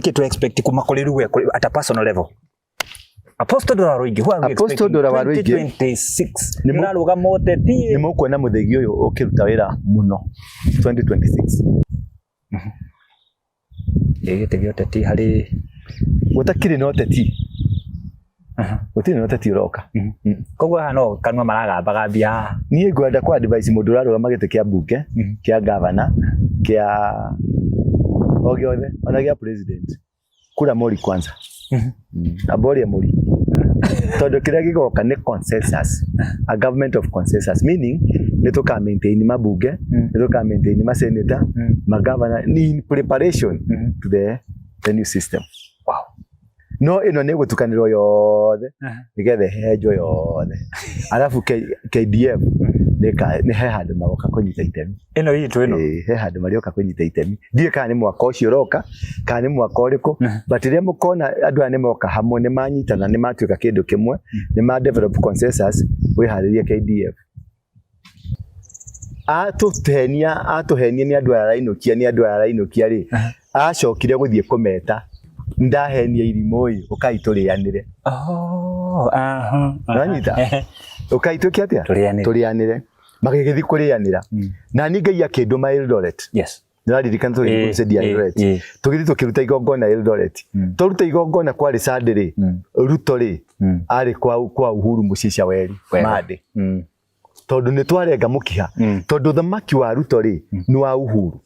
Nĩkĩ tũ expect kuma kũrĩ rĩu we at a personal level? Apostle Ndura Waruingi, who are we Apostle expecting? Ndura Waruingi. 2026. Nĩ Nĩũrarũgama ũteti. Nĩ mũkuona mũthĩgi ũyũ ũkĩruta wĩra mũno 2026. Ĩ gĩtĩ gĩa ũteti harĩ Gũtakĩrĩ na ũteti. Gũtirĩ na ũteti ũroka. Koguo haha no kanua maragambagambia haha. Niĩ ngwenda kũ advise mũndũ ũrarũgama gĩtĩ kĩa mbunge, kĩa gavana, kĩa o gĩothe, ona gĩa president. Kura mori kwanza. Amba ũrĩe mũri. Tondũ kĩrĩa gĩgoka nĩ consensus, a government of consensus, meaning nĩ tũka maintain mabunge, nĩ tũka maintain ma senator, magavana in preparation to the new system. No ĩno nĩ ĩgũtukanĩrwo yothe nĩgetha ĩhehenjwo yothe. Arabu KDF nĩ he handũ magoka kũnyita itemi. Ĩno itũ ĩno. Ĩĩ, he handũ marĩoka kũnyita itemi. Ndiũĩ kana nĩ mwaka ũcio ũroka kana nĩ mwaka ũrĩkũ, but rĩrĩa mũkona andũ aya nĩ moka hamwe, nĩ manyitana, nĩ matuĩka kĩndũ kĩmwe, nĩ ma develop consensus, wĩharĩrie KDF. Atũhenia, atũhenia nĩ andũ aya arainũkia, nĩ andũ aya arainũkia rĩ, acokire gũthiĩ kũmeta, ndahenia irimũ ĩ, ũkai tũrĩanĩre. Oh, aha. Nĩwanyita? Ũkai twĩke atĩa? Tũrĩanĩre. Tũrĩanĩre. Magĩgĩthiĩ kũrĩanĩra. Na niĩ Ngai akĩndũma Eldoret. Nĩũraririkana tũgĩthiĩ crusade ya Eldoret. Tũgĩthiĩ tũkĩruta igongona Eldoret. Twaruta igongona kwarĩ Sunday rĩ, Ruto rĩ, arĩ kwa Uhuru mũciĩ Shaweri, Monday. Tondũ nĩ twarenga mũkiha. Tondũ thamaki wa Ruto rĩ, nĩ wa Uhuru.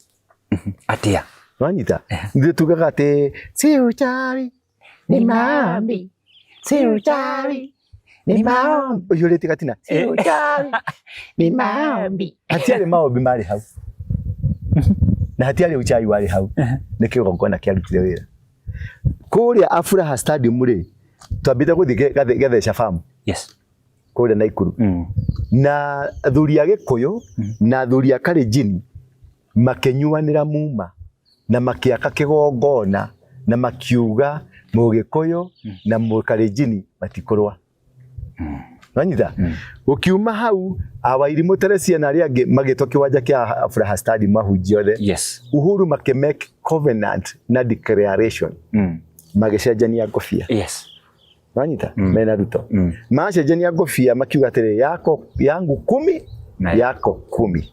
Atĩa? Nĩwanyita? Ithuĩ tugaga atĩ si uchawi ni maombi, si uchawi ni maombi. Ũiyũrĩtie gatina. Si uchawi ni maombi. Hatiarĩ maombi marĩ hau. Na hatiarĩ uchawi warĩ hau. Nĩ kĩgongona kĩarutire wĩra. Kũrĩa Afuraha Stadium rĩ, twambĩte gũthiĩ Gatheca Farm. Kũrĩa Naikuru. Na athuri a Gĩkũyũ na athuri a Kalenjin makĩnyuanĩra muma na makĩaka kĩgongona na makiuga Mũgĩkũyũ na Mũkalenjin matikũrũa. Wanyita? Gũkiuma hau Awairimũ Teresia na arĩa angĩ magĩtwo kĩwanja kĩa Afuraha Stadium mahunjia othe. Uhuru makĩ make covenant na declaration. Magĩcenjania ngobia. Wanyita? Mena Ruto. Macenjania ngobia makiuga atĩrĩ, yako yangu kumi Na yako kumi.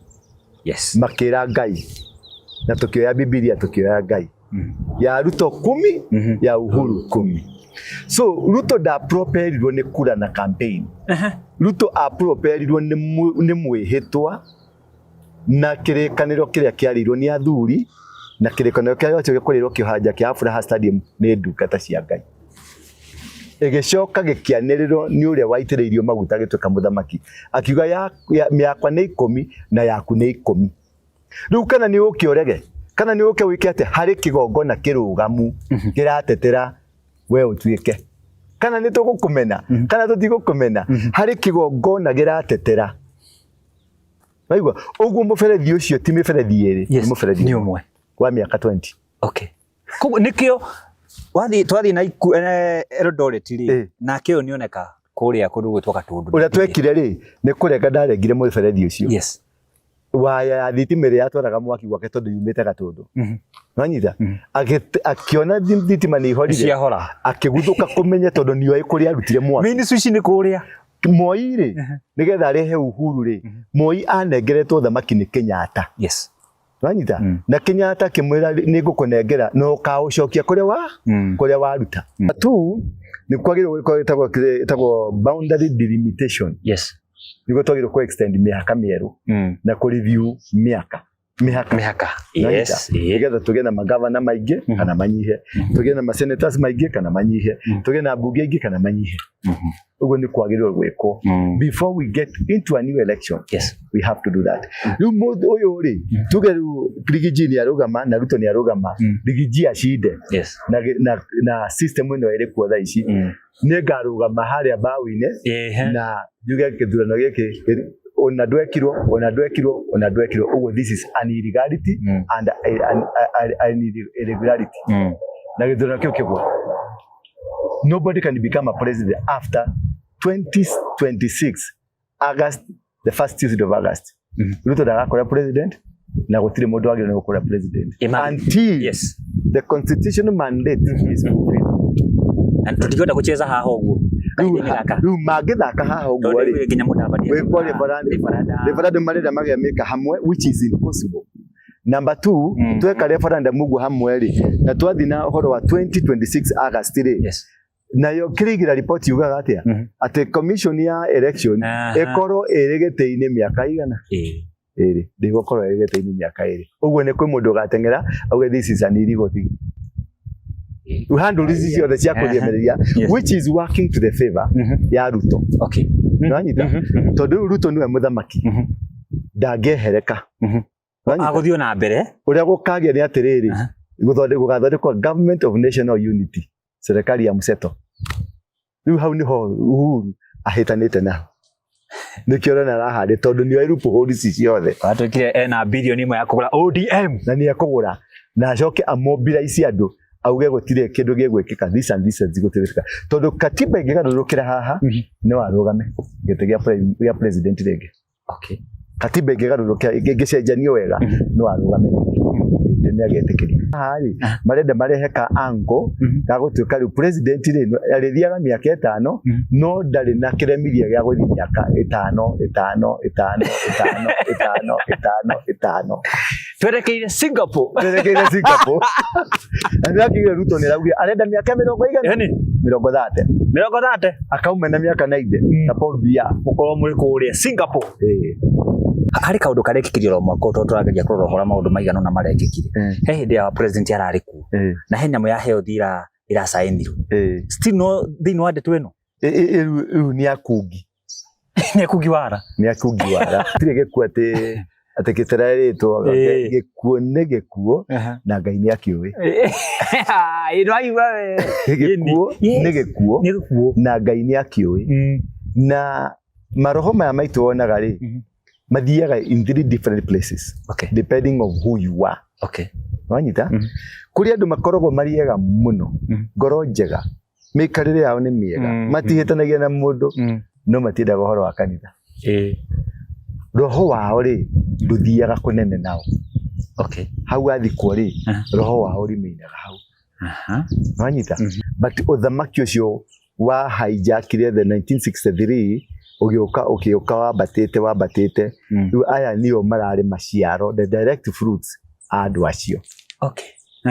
Makĩra Ngai. Na tũkĩoya Bibilia tũkĩoya Ngai. Ya Ruto 10, ya Uhuru 10. So Ruto ndaproperirwo nĩ kura na campaign. Ruto aproperirwo nĩ mwĩhĩtwa na kĩrĩkanĩro kĩrĩa kĩarĩirwo nĩ athuri na kĩrĩkanĩro kĩrĩa gĩacokire kũrĩrwo kĩwanja kĩa Afuraha Stadium nĩ ndungata cia Ngai. Ĩgĩcoka gĩkĩanĩrĩrwo nĩ ũrĩa waitĩrĩirio maguta agĩtuĩka mũthamaki, akiuga yakwa nĩ 10 na yaku nĩ 10. Rĩu kana nĩ ũke ũrege kana nĩ ũke wĩke atĩa, harĩ kĩgongona kĩrũgamu kĩratetera we ũtuĩke, kana nĩ tũgũkũmena kana tũtigũkũmena, harĩ kĩgongona gĩratetera. Waigua ũguo mũberethi ũcio ti mĩberethi ĩrĩ, nĩ mũberethi nĩ ũmwe wa mĩaka 20. Koguo nĩkĩo wathiĩ twathiĩ na Eldoret rĩ, nake ũyũ nĩoneka kũrĩa kũndũ gwĩtwo Gatũndũ. Ũrĩa twekire rĩ, nĩ kũrenga ndarengire mũberethi ũcio. Waya ya thitima ĩrĩa yatwaraga mwaki gwake tondũ yumĩte Gatũndũ. Nĩwanyita? Akĩona thitima nĩ ihorire. Ciahora. Akĩguthũka kũmenya tondũ nĩoĩ kũrĩa arutire mwaki. Main switch nĩ kũrĩa. Moi rĩ, nĩgetha arehe Uhuru rĩ, Moi anengeretwo thamaki nĩ Kenyatta. Nĩwanyita? Na Kenyatta akĩmwĩra nĩ ngũkũnengera na ũkaũcokia kũrĩa wa kũrĩa waruta. Tu nĩ kwagĩrĩirwo gwĩkwo ĩtagwo boundary delimitation. Nĩguo twagĩrĩirwo kũ extend mĩhaka mĩerũ na kũ review mĩaka. Mĩhaka. Mĩhaka. Nĩwanyita? Nĩgetha tũgĩe na magavana maingĩ kana manyihe, tũgĩe na masenators maingĩ kana manyihe, tũgĩe na mbunge aingĩ kana manyihe. Ũguo nĩ kwagĩrĩirwo gwĩkwo. Before we get into a new election, we have to do that. Rĩu mũndũ ũyũ rĩ, tuge rĩu Riggy G nĩ arũgama na Ruto nĩ arũgama, Riggy G acinde na system ĩno ĩrĩ kuo thaa ici, nĩ ngarũgama harĩa mbaũ-inĩ na njuge gĩthurano gĩkĩ ona ndwekirwo, ona ndwekirwo, ona ndwekirwo. Ũguo this is an illegality and an irregularity. Na gĩthurano kĩu kĩgwe. Nobody can become a president after 2026 August, the first Tuesday of August. Ruto ndagakora president, Na gũtirĩ mũndũ wagĩrĩirwo nĩ gũkũra president until the constitutional mandate is fulfilled. Na tũtingĩhota gũcheza haha ũguo kahinda-inĩ gaka. Rĩu mangĩthaka haha ũguo Tondũ rĩ, rĩu nginya Mudavadi gwĩkwo akiuga referendum. referendum. Referendum marenda magemĩka hamwe, which is impossible. Number two, tweka referendum ũguo hamwe rĩ, na twathiĩ na ũhoro wa 2026 August rĩ, nayo kĩrĩigĩra report yugaga atĩa? Atĩ commission ya election ĩkorwo ĩrĩ gĩtĩ-inĩ mĩaka igana ĩrĩ, ndĩgũkorwo ĩrĩ gĩtĩ-inĩ mĩaka 2. Ũguo nĩ kwĩ mũndũ ũgateng'era auge this is an illegal thing. Rĩu handle ici ciothe cia kũriemereria, which is working to the favor ya Ruto. Nĩwanyita? Tondũ rĩu Ruto nĩwe mũthamaki, ndangĩehereka. Nĩwanyita? Agũthiĩ na mbere. Ũrĩa gũkagĩa nĩ atĩrĩrĩ, gũgathondekwo government of national unity, serikali ya mseto. Rĩu hau nĩho Uhuru ahĩtanĩte naho, nĩkĩo ũrona arahandĩ, tondũ nĩoĩ loophole ici ciothe. Watuĩkire ena bilioni 1 ya kũgũra ODM. Na nĩ ekũgũra na acoke amobilize andũ, auge gũtirĩ kĩndũ gĩgwĩkĩka, this and this and this gũtirĩ gwĩkĩka, tondũ katiba ĩngĩgarũrũkĩra haha, no arũgame gĩtĩ gĩa president rĩngĩ. Katiba ĩngĩgarũrũkĩra, ĩngĩcenjanio wega, no arũgame rĩngĩ, nĩ agetĩkĩrio. Haha rĩ, marenda marehe ka angle ga gũtuĩka rĩu president rĩ, arĩthiaga mĩaka 5, no ndarĩ na kĩremithia gĩa gũthiĩ mĩaka 5 5 5 5 5 5 5. Twerekeire Singapore. Twerekeire Singapore. Na nĩrakĩire Ruto nĩ araugire arenda mĩaka mĩrongo igana? Yaani? 30. 30. Akauma na mĩaka 90 na Paul Biya. Mũkorwo mũrĩ kũrĩa Singapore. Harĩ kaũndũ karekĩkire oro mwaka ũyũ, tondũ tũrageria kũrora ũhoro maũndũ maigana ũna marekĩkire. He hĩndĩ ya president ararĩ kuo, na he nyamũ ya health iracainirwo. Still no thĩinĩ wa ndeto ĩno. Rĩu nĩ akungi. Nĩ akungi wara. Nĩ akungi wara. Gũtirĩ gĩkuũ atĩ gĩtarerĩtwo, gĩkuũ nĩ gĩkuũ na Ngai nĩ akĩũĩ. Ĩno aigua we. Gĩkuũ nĩ gĩkuũ Nĩ gĩkuũ. na Ngai nĩ akĩũĩ. Na maroho maya maitũ wonaga rĩ, mathiaga in three different places depending of who you are. Wanyita? Kũrĩ andũ makoragwo marĩ ega mũno, ngoro njega, mĩikarĩre yao nĩ mĩega, matihĩtanagia na mũndũ, no matiendaga ũhoro wa kanitha. Roho wao rĩ, ndũthiaga kũnene nao. Hau athikwo rĩ, roho wao rĩmĩinaga hau. Wanyita? But ũthamaki ũcio wa hijackire the 1963 ũgĩũka ũkĩũka wambatĩte wambatĩte. Rĩu aya nĩo mararĩ maciaro, the direct fruits a andũ acio.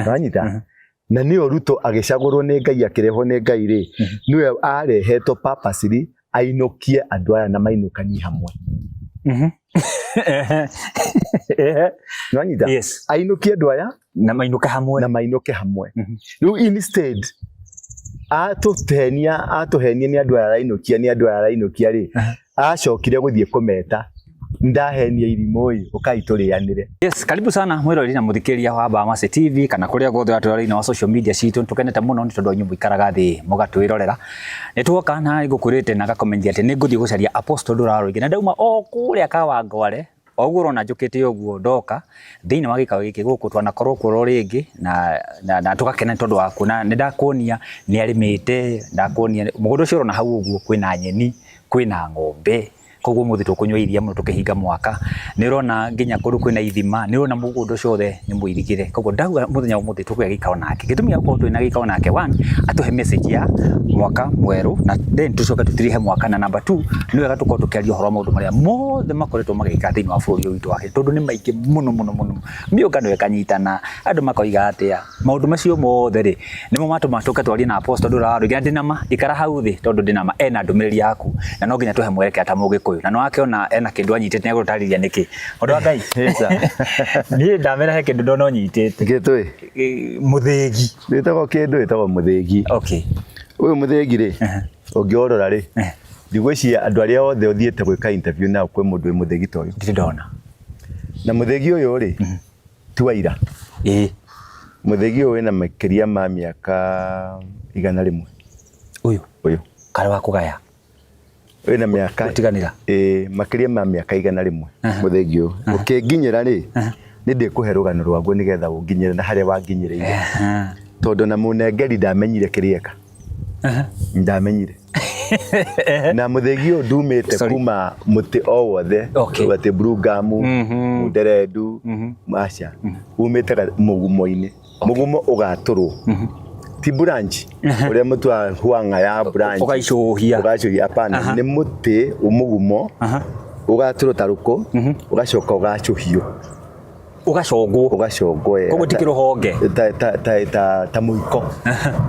Wanyita? Na nĩo Ruto agĩcagũrwo nĩ Ngai, akĩrehwo nĩ Ngai rĩ, nĩwe arehetwo purposely ainũkie andũ aya na mainũkanie hamwe. Nĩwanyita? Ainũkie andũ aya Na mainũke hamwe. Na mainũke hamwe. Rĩu instead atũhenia nĩ andũ aya arainũkia, nĩ andũ aya arainũkia rĩ, acokire gũthiĩ kũmeta, ndahenia irimũ ĩ, ũkai tũrĩanĩre. Yes, karibu sana mwĩroreri na mũthikĩrĩria wa Bamasi TV kana kũrĩa guothe ũratũrora thĩinĩ wa social media citũ. Nĩtũkenete mũno nĩ tondũ wa inyuĩ mũikaraga thĩ mũgatwĩrorera. Nĩtuoka na ngũkwĩrĩte na ngakũmenyithia atĩ nĩngũthiĩ gũcaria Apostle Ndura Rũingĩ, na ndauma o kũrĩa Kawangware, o ũguo ũrona njũkĩte ũguo ndoka thĩinĩ wa gĩikaro gĩkĩ gũkũ, twanakorwo kuo oro rĩngĩ na tũgakena nĩ tondũ wa kuona. Nĩ ndakuonia nĩ arĩmĩte, ndakuonia mũgũnda ũcio ũrona hau ũguo kwĩna nyeni, kwĩna ng'ombe, koguo ũmũthĩ tũkũnyua iria mũno tũkĩhinga mwaka. Nĩ ũrona nginya kũndũ kwĩna ithima, nĩ ũrona mũgũnda ũcio wothe nĩ mũirigĩre. Koguo ndauga mũthenya wa ũmũthĩ tũkũgĩa gĩikaro nake. Gĩtũmi gĩa gũkorwo twĩna gĩikaro nake, one, atũhe message ya mwaka mwerũ, na then tũcoke tũtirihe mwaka, na number two, nĩ wega tũkorwo tũkĩaria ũhoro wa maũndũ marĩa mothe makoretwo magĩka thĩinĩ wa bũrũri ũyũ witũ wa Kenya, tondũ nĩ maingĩ mũno mũno mũno. Mĩũngano ĩkanyitana, andũ makoiga atĩa, maũndũ macio mothe rĩ, nĩmo matũma tũke twarie na Apostle Ndura wa Rũingĩ. Na ndĩna ma, ikara hau thĩ, tondũ ndĩna ma ena ndũmĩrĩri yaku, na no nginya tũhe mwerekera ta Mũgĩkũyũ. Na nĩwakĩona ena kĩndũ anyitĩte, nĩegũtũtarĩria nĩkĩ. Mũndũ wa Ngai, niĩ ndamera he kĩndũ ndona ũnyitĩte. Gĩtũĩ? Mũthĩgi. Wĩtagwo kĩndũ, wĩtagwo mũthĩgi. Ũyũ mũthĩgi rĩ, ũngĩũrora rĩ, ndigwĩciria andũ arĩa othe ũthiĩte gwĩka interview nao kwĩ mũndũ wĩ mũthĩgi ta ũyũ. Ndirĩ ndona. Na mũthĩgi ũyũ rĩ, ti wa ira. Mũthĩgi ũyũ wĩna makĩria ma mĩaka 100. Ũyũ? Ũyũ. Karĩ wa kũgaya? Wĩna mĩaka Gũtiganĩra. Makĩria ma mĩaka 100. Mũthĩgi ũyũ. Ũkĩnginyĩra rĩ, nĩ ndĩkũhe rũgano rwaguo nĩgetha ũnginyĩre na harĩa wanginyĩrĩire. Tondũ na mũnengeri ndamenyire kĩrĩa eka. Ndamenyire. Na mũthĩgi ũyũ ndumĩte Sorry. kuma mũtĩ o wothe. Atĩ blue gum, mũnderendu, aca, umĩte mũgumo-inĩ. Mũgumo ũgatũrwo, ti branch ũrĩa mũtĩ wa huanga ya branch Ũgaicũhia. Ũgacũhia, hapana. Nĩ mũtĩ mũgumo ũgatũrwo ta rũkũ, ũgacoka ũgacũhio. Ũgacongwo. Ũgacongwo wega. Koguo ti kĩrũhonge. Ta mũiko,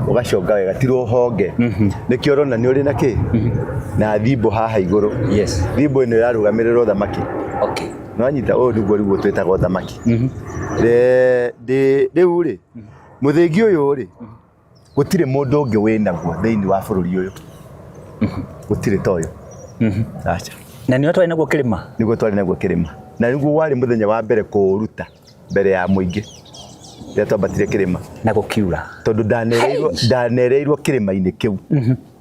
ũgaconga wega, ti rũhonge. Nĩkĩo ũrona nĩ ũrĩ na kĩ na thimbo haha igũrũ. Thimbo ĩno ĩrarũgamĩrĩra ũthamaki. Nĩwanyita? Ũyũ nĩguo rĩu twĩtaga ũthamaki. Rĩu rĩ, mũthĩgi ũyũ rĩ, gũtirĩ mũndũ ũngĩ wĩnaguo thĩinĩ wa bũrũri ũyũ, gũtirĩ ta ũyũ, aca. Na nĩwe twarĩ naguo kĩrĩma. Nĩguo twarĩ naguo kĩrĩma, na nĩguo warĩ mũthenya wa mbere kũũruta mbere ya mũingĩ rĩrĩa twambatire kĩrĩma. Na gũkiura. Tondũ ndanereirwo kĩrĩma-inĩ kĩu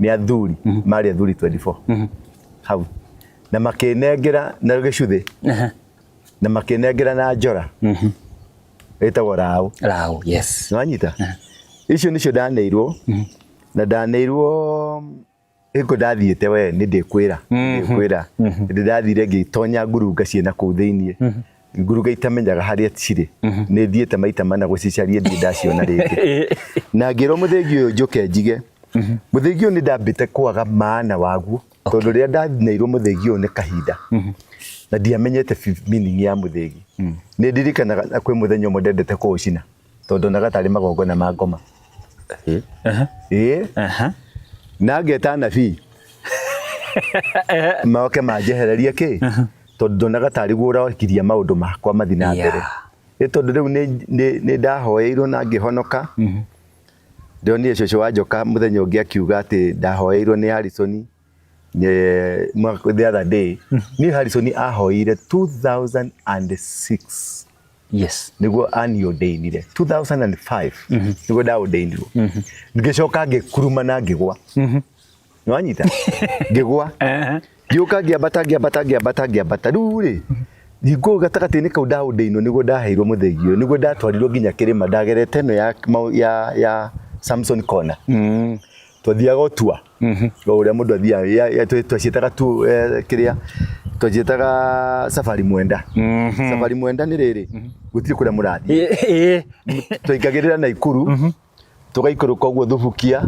nĩ athuri, marĩ athuri 24 hau, na makĩnengera na gĩcuthĩ, na makĩnengera na njora ĩtagwo raũ. Raũ, yes. Nĩwanyita? Icio nĩcio ndaneirwo, na ndaneirwo ĩko ndathiĩte we nĩ ndĩkwĩra, ndĩkwĩra hĩndĩ ndathire ngĩtonya ngurunga ciĩna kũu thĩiniĩ, ngurunga itamenyaga harĩa cirĩ. Nĩ thiĩte maita mana gũcicaria, ndirĩ ndaciona rĩngĩ. Na ngĩrwo mũthĩgi ũyũ njũke njige mũthĩgi ũyũ. Nĩ ndambĩte kwaga maana waguo, tondũ rĩrĩa ndaneirwo mũthĩgi ũyũ nĩ kahinda na ndiamenyete meaning ya mũthĩgi. Nĩ ndirikanaga na kwĩ mũthenya ũmwe ndendete kũũcina, tondũ ndonaga tarĩ magongona ma ngoma. Ĩĩ, na ngeta anabii moke manjehererie kĩ, tondũ ndonaga tarĩ guo ũragiria maũndũ makwa mathiĩ na mbere. Ĩ tondũ rĩu nĩ ndahoeirwo na ngĩhonoka. Ndonire cũcũ wa njoka mũthenya ũngĩ akiuga atĩ ndahoeirwo nĩ Harrison the other day. Niĩ Harrison ahoeire 2006. Nĩguo aniordainire 2005, nĩguo ndaordainirwo. Ngĩcoka ngĩkuruma na ngĩgwa. Nĩwanyita? Ngĩgwa, ngĩũka, ngĩambata, ngĩambata, ngĩambata, ngĩambata. Rĩu rĩ, hingo gatagatĩ-inĩ kau ndaordainwo, nĩguo ndaheirwo mũthĩgi ũyũ, nĩguo ndatwarirwo nginya kĩrĩma. Ndagerete ĩno ya Samson Corner. Twathiaga ũtua o ũrĩa mũndũ athiaga, twaciĩtaga tu kĩrĩa twaciĩtaga safari mwenda. Safari mwenda nĩ rĩrĩ, gũtirĩ kũrĩa mũrathiĩ. Twaingagĩrĩra Naikuru, tũgaikũrũka ũguo Thubukia,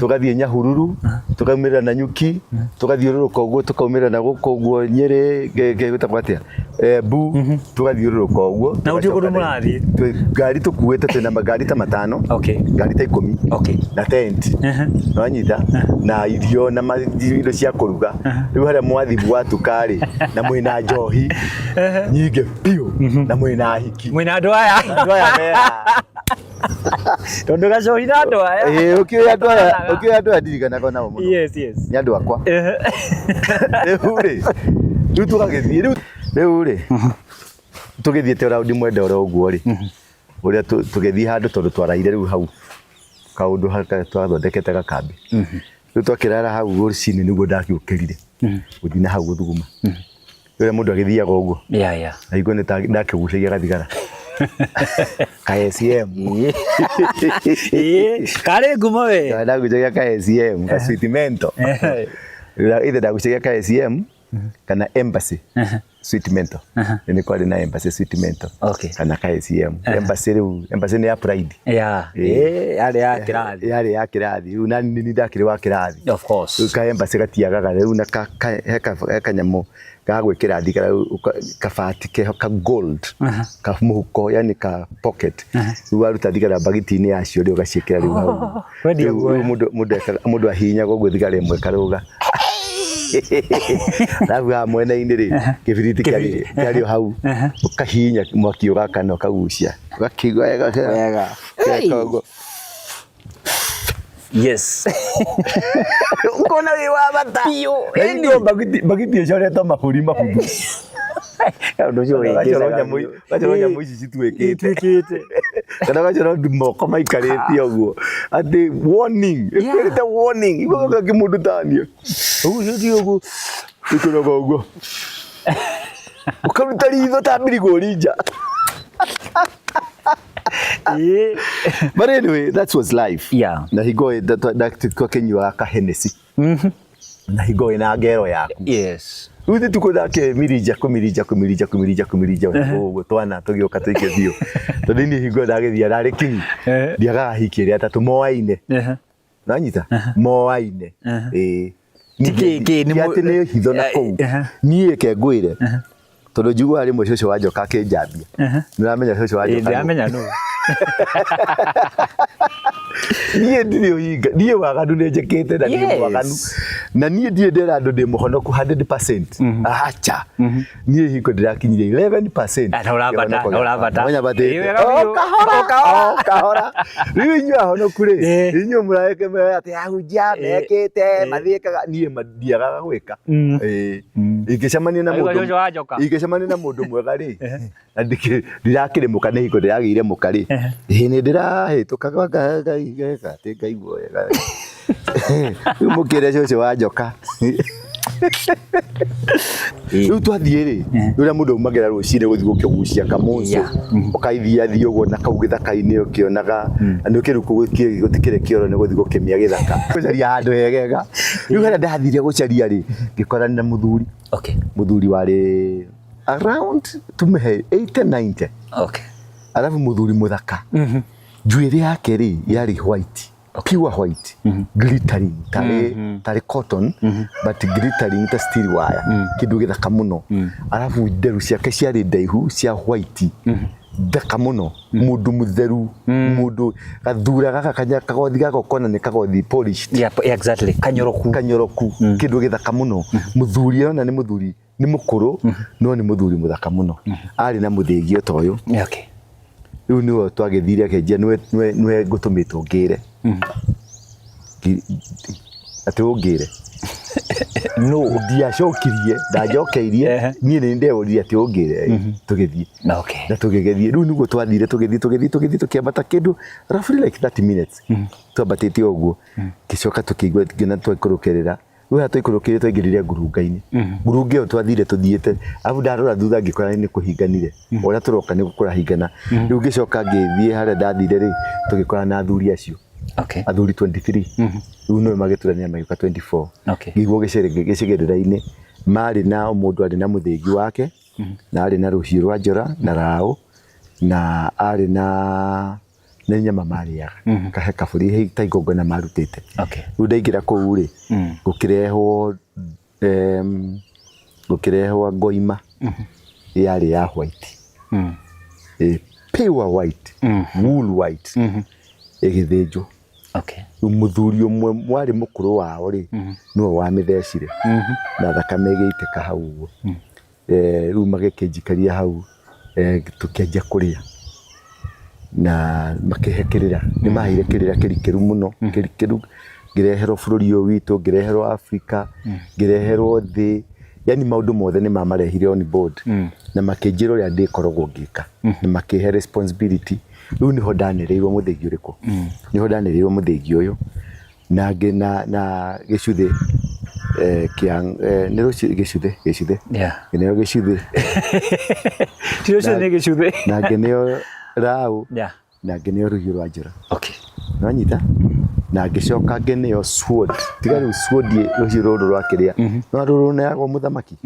tũgathiĩ Nyahururu, tũkaumĩrĩra Nanyuki, tũgathiũrũrũka ũguo, tũkaumĩrĩra na gũkũ ũguo Nyĩrĩ, gwĩtagwo atĩa, Embu, tũgathiũrũrũka ũguo. Na gũtirĩ kũndũ mũrathiĩ? Ngari tũkuĩte, twĩna ngari ta matano, ngari ta 10, na tent, nĩwanyita, na irio na indo cia kũruga. Rĩu harĩa mwathiĩ gwatuka rĩ, na mwĩna njohi nyingĩ biũ, na mwĩna ahiki. Mwĩna andũ aya. Andũ aya me haha. Tondũ gacohi na andũ aya. Ĩĩ, ũkĩũĩ andũ aya, ũkĩũĩ andũ aya ndirikanaga nao mũno. Nĩ andũ akwa. Rĩu rĩ, rĩu tũgagĩthiĩ, rĩu rĩ, tũgĩthiĩte raundi mwenda oro ũguo rĩ, ũrĩa tũgĩthiĩ handũ, tondũ twaraire rĩu hau kaũndũ haka twathondekete gakambĩ. Rĩu twakĩrara hau, rũcinĩ nĩguo ndagĩũkĩrire gũthiĩ na hau gũthuguma, ũrĩa mũndũ agĩthiaga ũguo. Na hingo nĩ ndakĩgucagia gathigara ka ACM. Ĩĩ, karĩ ngumo we. Ndagucagia ka ACM, ka sweet mento. Either ndagucagia ka ACM kana Embassy sweet mento. Nĩ kwarĩ na Embassy sweet mento kana ka ACM. Embassy, rĩu Embassy nĩ ya pride. Ĩĩ, yarĩ ya kĩrathi. Yarĩ ya kĩrathi. Rĩu nani nĩ ndakĩrĩ wa kĩrathi. Of course. Rĩu ka Embassy gatiagaga rĩu na he kanyamũ ga gwĩkĩra thigara kabati keho ka gold ka mũhuko, yani ka pocket. Rĩu waruta thigara mbagiti-inĩ yacio rĩ, ũgaciĩkĩra rĩu hau. Wendia Rĩu guoya. Rĩu mũndũ ahihinyaga ũguo, thigara ĩmwe ĩkarũga. Arabu haha mwena-inĩ rĩ, kĩbiriti kĩarĩ o hau, ũkahihinya mwaki ũgakana, ũkagucia, ũgakĩigua wega. Wega. Weka ũguo. Ũkona wĩ wa bata. Biũ. Na hingo mbagiti ĩcoretwo mabũri mabuthu. Ũndũ ũcio Ũgacorwo wĩngĩcaga. nyamũ, ũgacorwo nyamũ ici cituĩkĩte. Ituĩkĩte. Kana ũgacorwo moko maikarĩte ũguo atĩ warning, ĩkwĩrĩte warning. Igũcoka kĩmũndũ taniĩ ũguo ti ũguo, ĩkũroga ũguo, ũkaruta ritho ta mbirigũri nja. But anyway, that was life. Na hingo ĩ twakĩnyuaga ka Hennessy. Na hingo wĩna ngero yaku. Rĩu ithuĩ tũkũthake mirija kũmirija kũmirija kũmirija kũmirija ũguo twana tũgĩũka tũingĩ biũ tondũ niĩ hingo ĩyo ndagĩthiĩ ndarĩ kinyi ndiagaga hiki ĩrĩa atatũ moaine nanyita moaine ĩĩ. Ti kĩ- kĩ- nĩ Ti atĩ nĩ hitho na kũu niĩ ke ngwĩre tondũ njiguaga rĩmwe cũcũ wa njoka akĩnjambia nĩũramenya cũcũ wa njoka nũ? Ndĩramenya nũ. Niĩ ndirĩ ũhinga, niĩ waganu nĩ njĩkĩte na ndirĩ mwaganu na niĩ ndirĩ ndera andũ ndĩ mũhonoku 100%. Acha, niĩ hingo ndĩrakinyirie 11%. Ah, na ũrambata, kĩhonoko na ũrambata. gĩakwa. Nyambatĩte. Ĩ, wega biũ. O kahora, O kahora. o kahora. Rĩu inyuĩ ahonoku rĩ, inyuĩ mũrareke mũrareke atĩ ahunjia mekĩte mathiĩkaga, niĩ ndiagaga gwĩka. Ĩĩ. Ingĩcemania na Aigua mũndũ cũcũ wa njoka. ingĩcemania na mũndũ mwega rĩ, na ndirakĩrĩ mũka nĩ hingo ndĩragĩire mũka rĩ, ĩĩ nĩ ndĩrahĩtũkaga ngeka atĩ ngaigua wega. Rĩu mũkĩre cũcũ wa njoka. Rĩu twathiĩ rĩ, rĩrĩa mũndũ aumagĩra rũcinĩ gũthiĩ gũkĩgucia kamũcũ, ũkaithiathiĩ ũguo na kau gĩthaka-inĩ ũkĩonaga, na nĩ ũkĩrĩ gũtikĩrĩ kĩoro nĩ gũthiĩ gũkĩmia gĩthaka. Gũcaria handũ hegega. Rĩu harĩa ndathire gũcaria rĩ, ngĩkorana na mũthuri. Mũthuri warĩ around tumĩhe 80 90. Alafu mũthuri mũthaka. Njuĩrĩ yake rĩ, yarĩ white. Pure white. Glittering, tarĩ cotton, but glittering ta steel wire. Kĩndũ gĩthaka mũno. Alafu nderu ciake ciarĩ ndaihu cia white. Thaka mũno. Mũndũ mũtheru, mũndũ gathura gaka kagothi gaka ũkona nĩ kagothi polished. Yeah, exactly. Kanyoroku. Kanyoroku. Kĩndũ gĩthaka mũno. Mũthuri ona nĩ mũthuri, nĩ mũkũrũ, no nĩ mũthuri mũthaka mũno. Arĩ na mũthĩgi ta ũyũ. Rĩu nĩwe twagĩthire akĩnjĩra nĩwe ngũtũmĩte ũngĩre. Atĩ ũngĩre. No. Ndiacokirie, ndanjokeirie, niĩ nĩ ndeyũririe atĩ ũngĩre, tũgĩthiĩ. Na tũgĩgĩthiĩ, rĩu nĩguo twathire tũgĩthiĩ tũgĩthiĩ tũgĩthiĩ tũkĩambata kĩndũ roughly like 30 minutes. Twambatĩte ũguo, ngĩcoka tũkĩigua nginya twaikũrũkĩrĩra. Rĩu haha twaikũrũkĩire twaingĩrire ngurunga-inĩ. Ngurunga ĩyo twathire tũthiĩte, arabu ndarora thutha ngĩkora nĩ kũhinganire. Ũrĩa tũroka nĩ kũrahingana. Rĩu ngĩcoka ngĩthiĩ harĩa ndathire rĩ, tũgĩkora na athuri acio. Athuri 23. Rĩu nĩo magĩturanĩra magĩũka 24. Ngĩigua gĩcigĩrĩra-inĩ marĩ na o mũndũ arĩ na mũthĩgi wake, na arĩ na rũhiũ rwa njora na raũ, na arĩ na nĩ nyama marĩaga. Kahe kabũri he ta igongona marutĩte. Rĩu ndaingĩra kũu rĩ, gũkĩrehwo ngoima yarĩ ya white. Pure white, wool white. Ĩgĩthĩnjwo. Rĩu mũthuri ũmwe warĩ mũkũrũ wao rĩ, nĩwe wamĩthecire. Na thakame ĩgĩitĩka hau ũguo. Rĩu magĩkĩnjikaria hau, tũkĩanjia kũrĩa. Na makĩhe kĩrĩra. Nĩ maheire kĩrĩra kĩrikĩru mũno, kĩrikĩru. Ngĩreherwo bũrũri ũyũ witũ, ngĩreherwo Africa, ngĩreherwo thĩ. Yani maũndũ mothe nĩ mamarehire on board. Na makĩnjĩra ũrĩa ndĩkoragwo ngĩka. Na makĩhe responsibility. Rĩu nĩho ndanereirwo mũthĩgi ũrĩkũ? Nĩho ndanereirwo mũthĩgi ũyũ. Na na gĩcuthĩ kĩa nĩ gĩcuthĩ, gĩcuthĩ. Ngĩneo gĩcuthĩ. Ti rũcuthĩ nĩ gĩcuthĩ. Na ngĩneo raũ. Na ngĩneo rũhiũ rwa njora. Nĩwanyita? Na ngĩcoka ngĩneo sword. Tiga rĩu sword rũhiũ rũrũ rwa kĩrĩa. No rũrũ rũneagwo mũthamaki.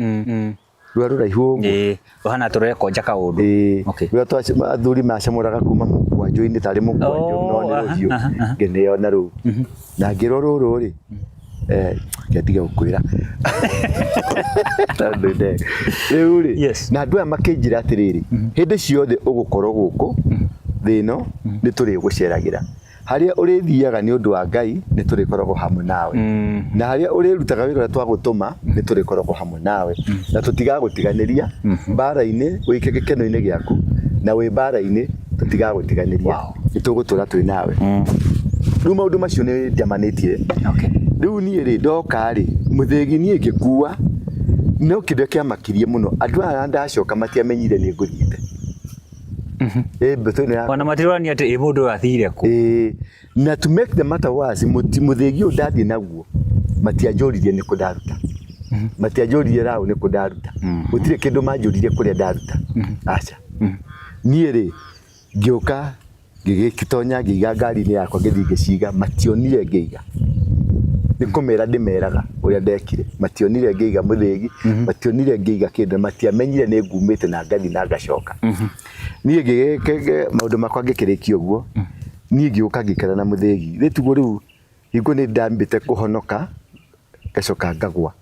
Rũrĩa rũraihu ũguo. Ĩĩ, rũhana ta rũrekonja kaũndũ. Ĩĩ. Rũrĩa athuri macamũraga kuma mũkwanjũ-inĩ tarĩ mũkwanjũ, no nĩ rũhiũ. Ngĩneo na rũu. Na ngĩrwo rũrũ rĩ, reke ndige gũkwĩra. Tondũ rĩu rĩ, na andũ aya makĩnjĩra atĩrĩrĩ, hĩndĩ ciothe ũgũkorwo gũkũ thĩ ĩno, nĩ tũrĩgũceragĩra. Harĩa ũrĩthiaga nĩ ũndũ wa Ngai, nĩ tũrĩkoragwo hamwe nawe. Na harĩa ũrĩrutaga wĩra ũrĩa twagũtũma, nĩ tũrĩkoragwo hamwe nawe. Na tũtigagũtiganĩria mbara-inĩ, wĩ gĩkeno-inĩ gĩaku, na wĩ mbara-inĩ, tũtigagũtiganĩria. Nĩ tũgũtũra twĩ nawe. Rĩu maũndũ macio nĩ njamanĩtie. Rĩu niĩ rĩ, ndoka rĩ, mũthĩgi niĩ ngĩkua, no kĩrĩa kĩamakirie mũno, andũ aya ndacoka matiamenyire nĩ ngũthiĩte. Ĩ mbũtũ ĩno ya Ona matirorania atĩ ĩ mũndũ ũyũ athire kũ. Ĩĩ, na to make the matter worse, mũthĩgi ũyũ ndathiĩ naguo, matianjũririe nĩ kũ ndaruta. Matianjũririe raũ nĩ kũ ndaruta. Gũtirĩ kĩndũ manjũririe kũrĩa ndaruta. Aca. Niĩ rĩ, ngĩũka ngĩgĩtonya ngĩiga ngari-inĩ yakwa ngĩthiĩ ngĩciga, mationire ngĩiga. Nĩ kũmera ndĩmeraga ũrĩa ndekire. Mationire ngĩiga mũthĩgi, mationire ngĩiga kĩndũ, matiamenyire nĩ ngumĩte na ngathiĩ na ngacoka. Niĩ maũndũ makwa ngĩkĩrĩkia ũguo, niĩ ngĩũka ngĩikara na mũthĩgi. Rĩtiguo rĩu hingo nĩ ndambĩte kũhonoka, ngacoka ngagwa.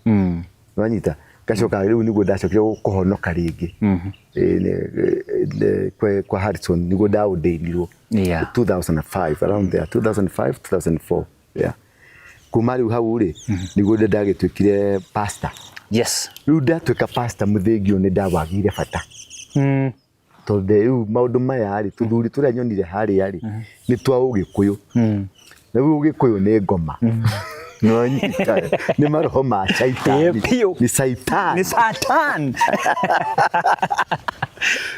Nĩwanyita? Ngacoka rĩu nĩguo ndacokire kũhonoka rĩngĩ. Kwa Harrison nĩguo ndaũndĩinirwo. 2005, around there, 2005, 2004. Yeah. Kuma rĩu hau rĩ, nĩguo ndagĩtuĩkire pastor. Rĩu ndatuĩka pastor mũthĩgi ũyũ nĩ ndawagĩire bata. Tondũ rĩu maũndũ maya rĩ, tũthuri tũrĩa nyonire harĩa rĩ, nĩ twa ũgĩkũyũ. Na rĩu ũgĩkũyũ nĩ ngoma. Nĩwanyita? Nĩ maroho ma caitani. Biũ. Nĩ caitani. Nĩ Satan.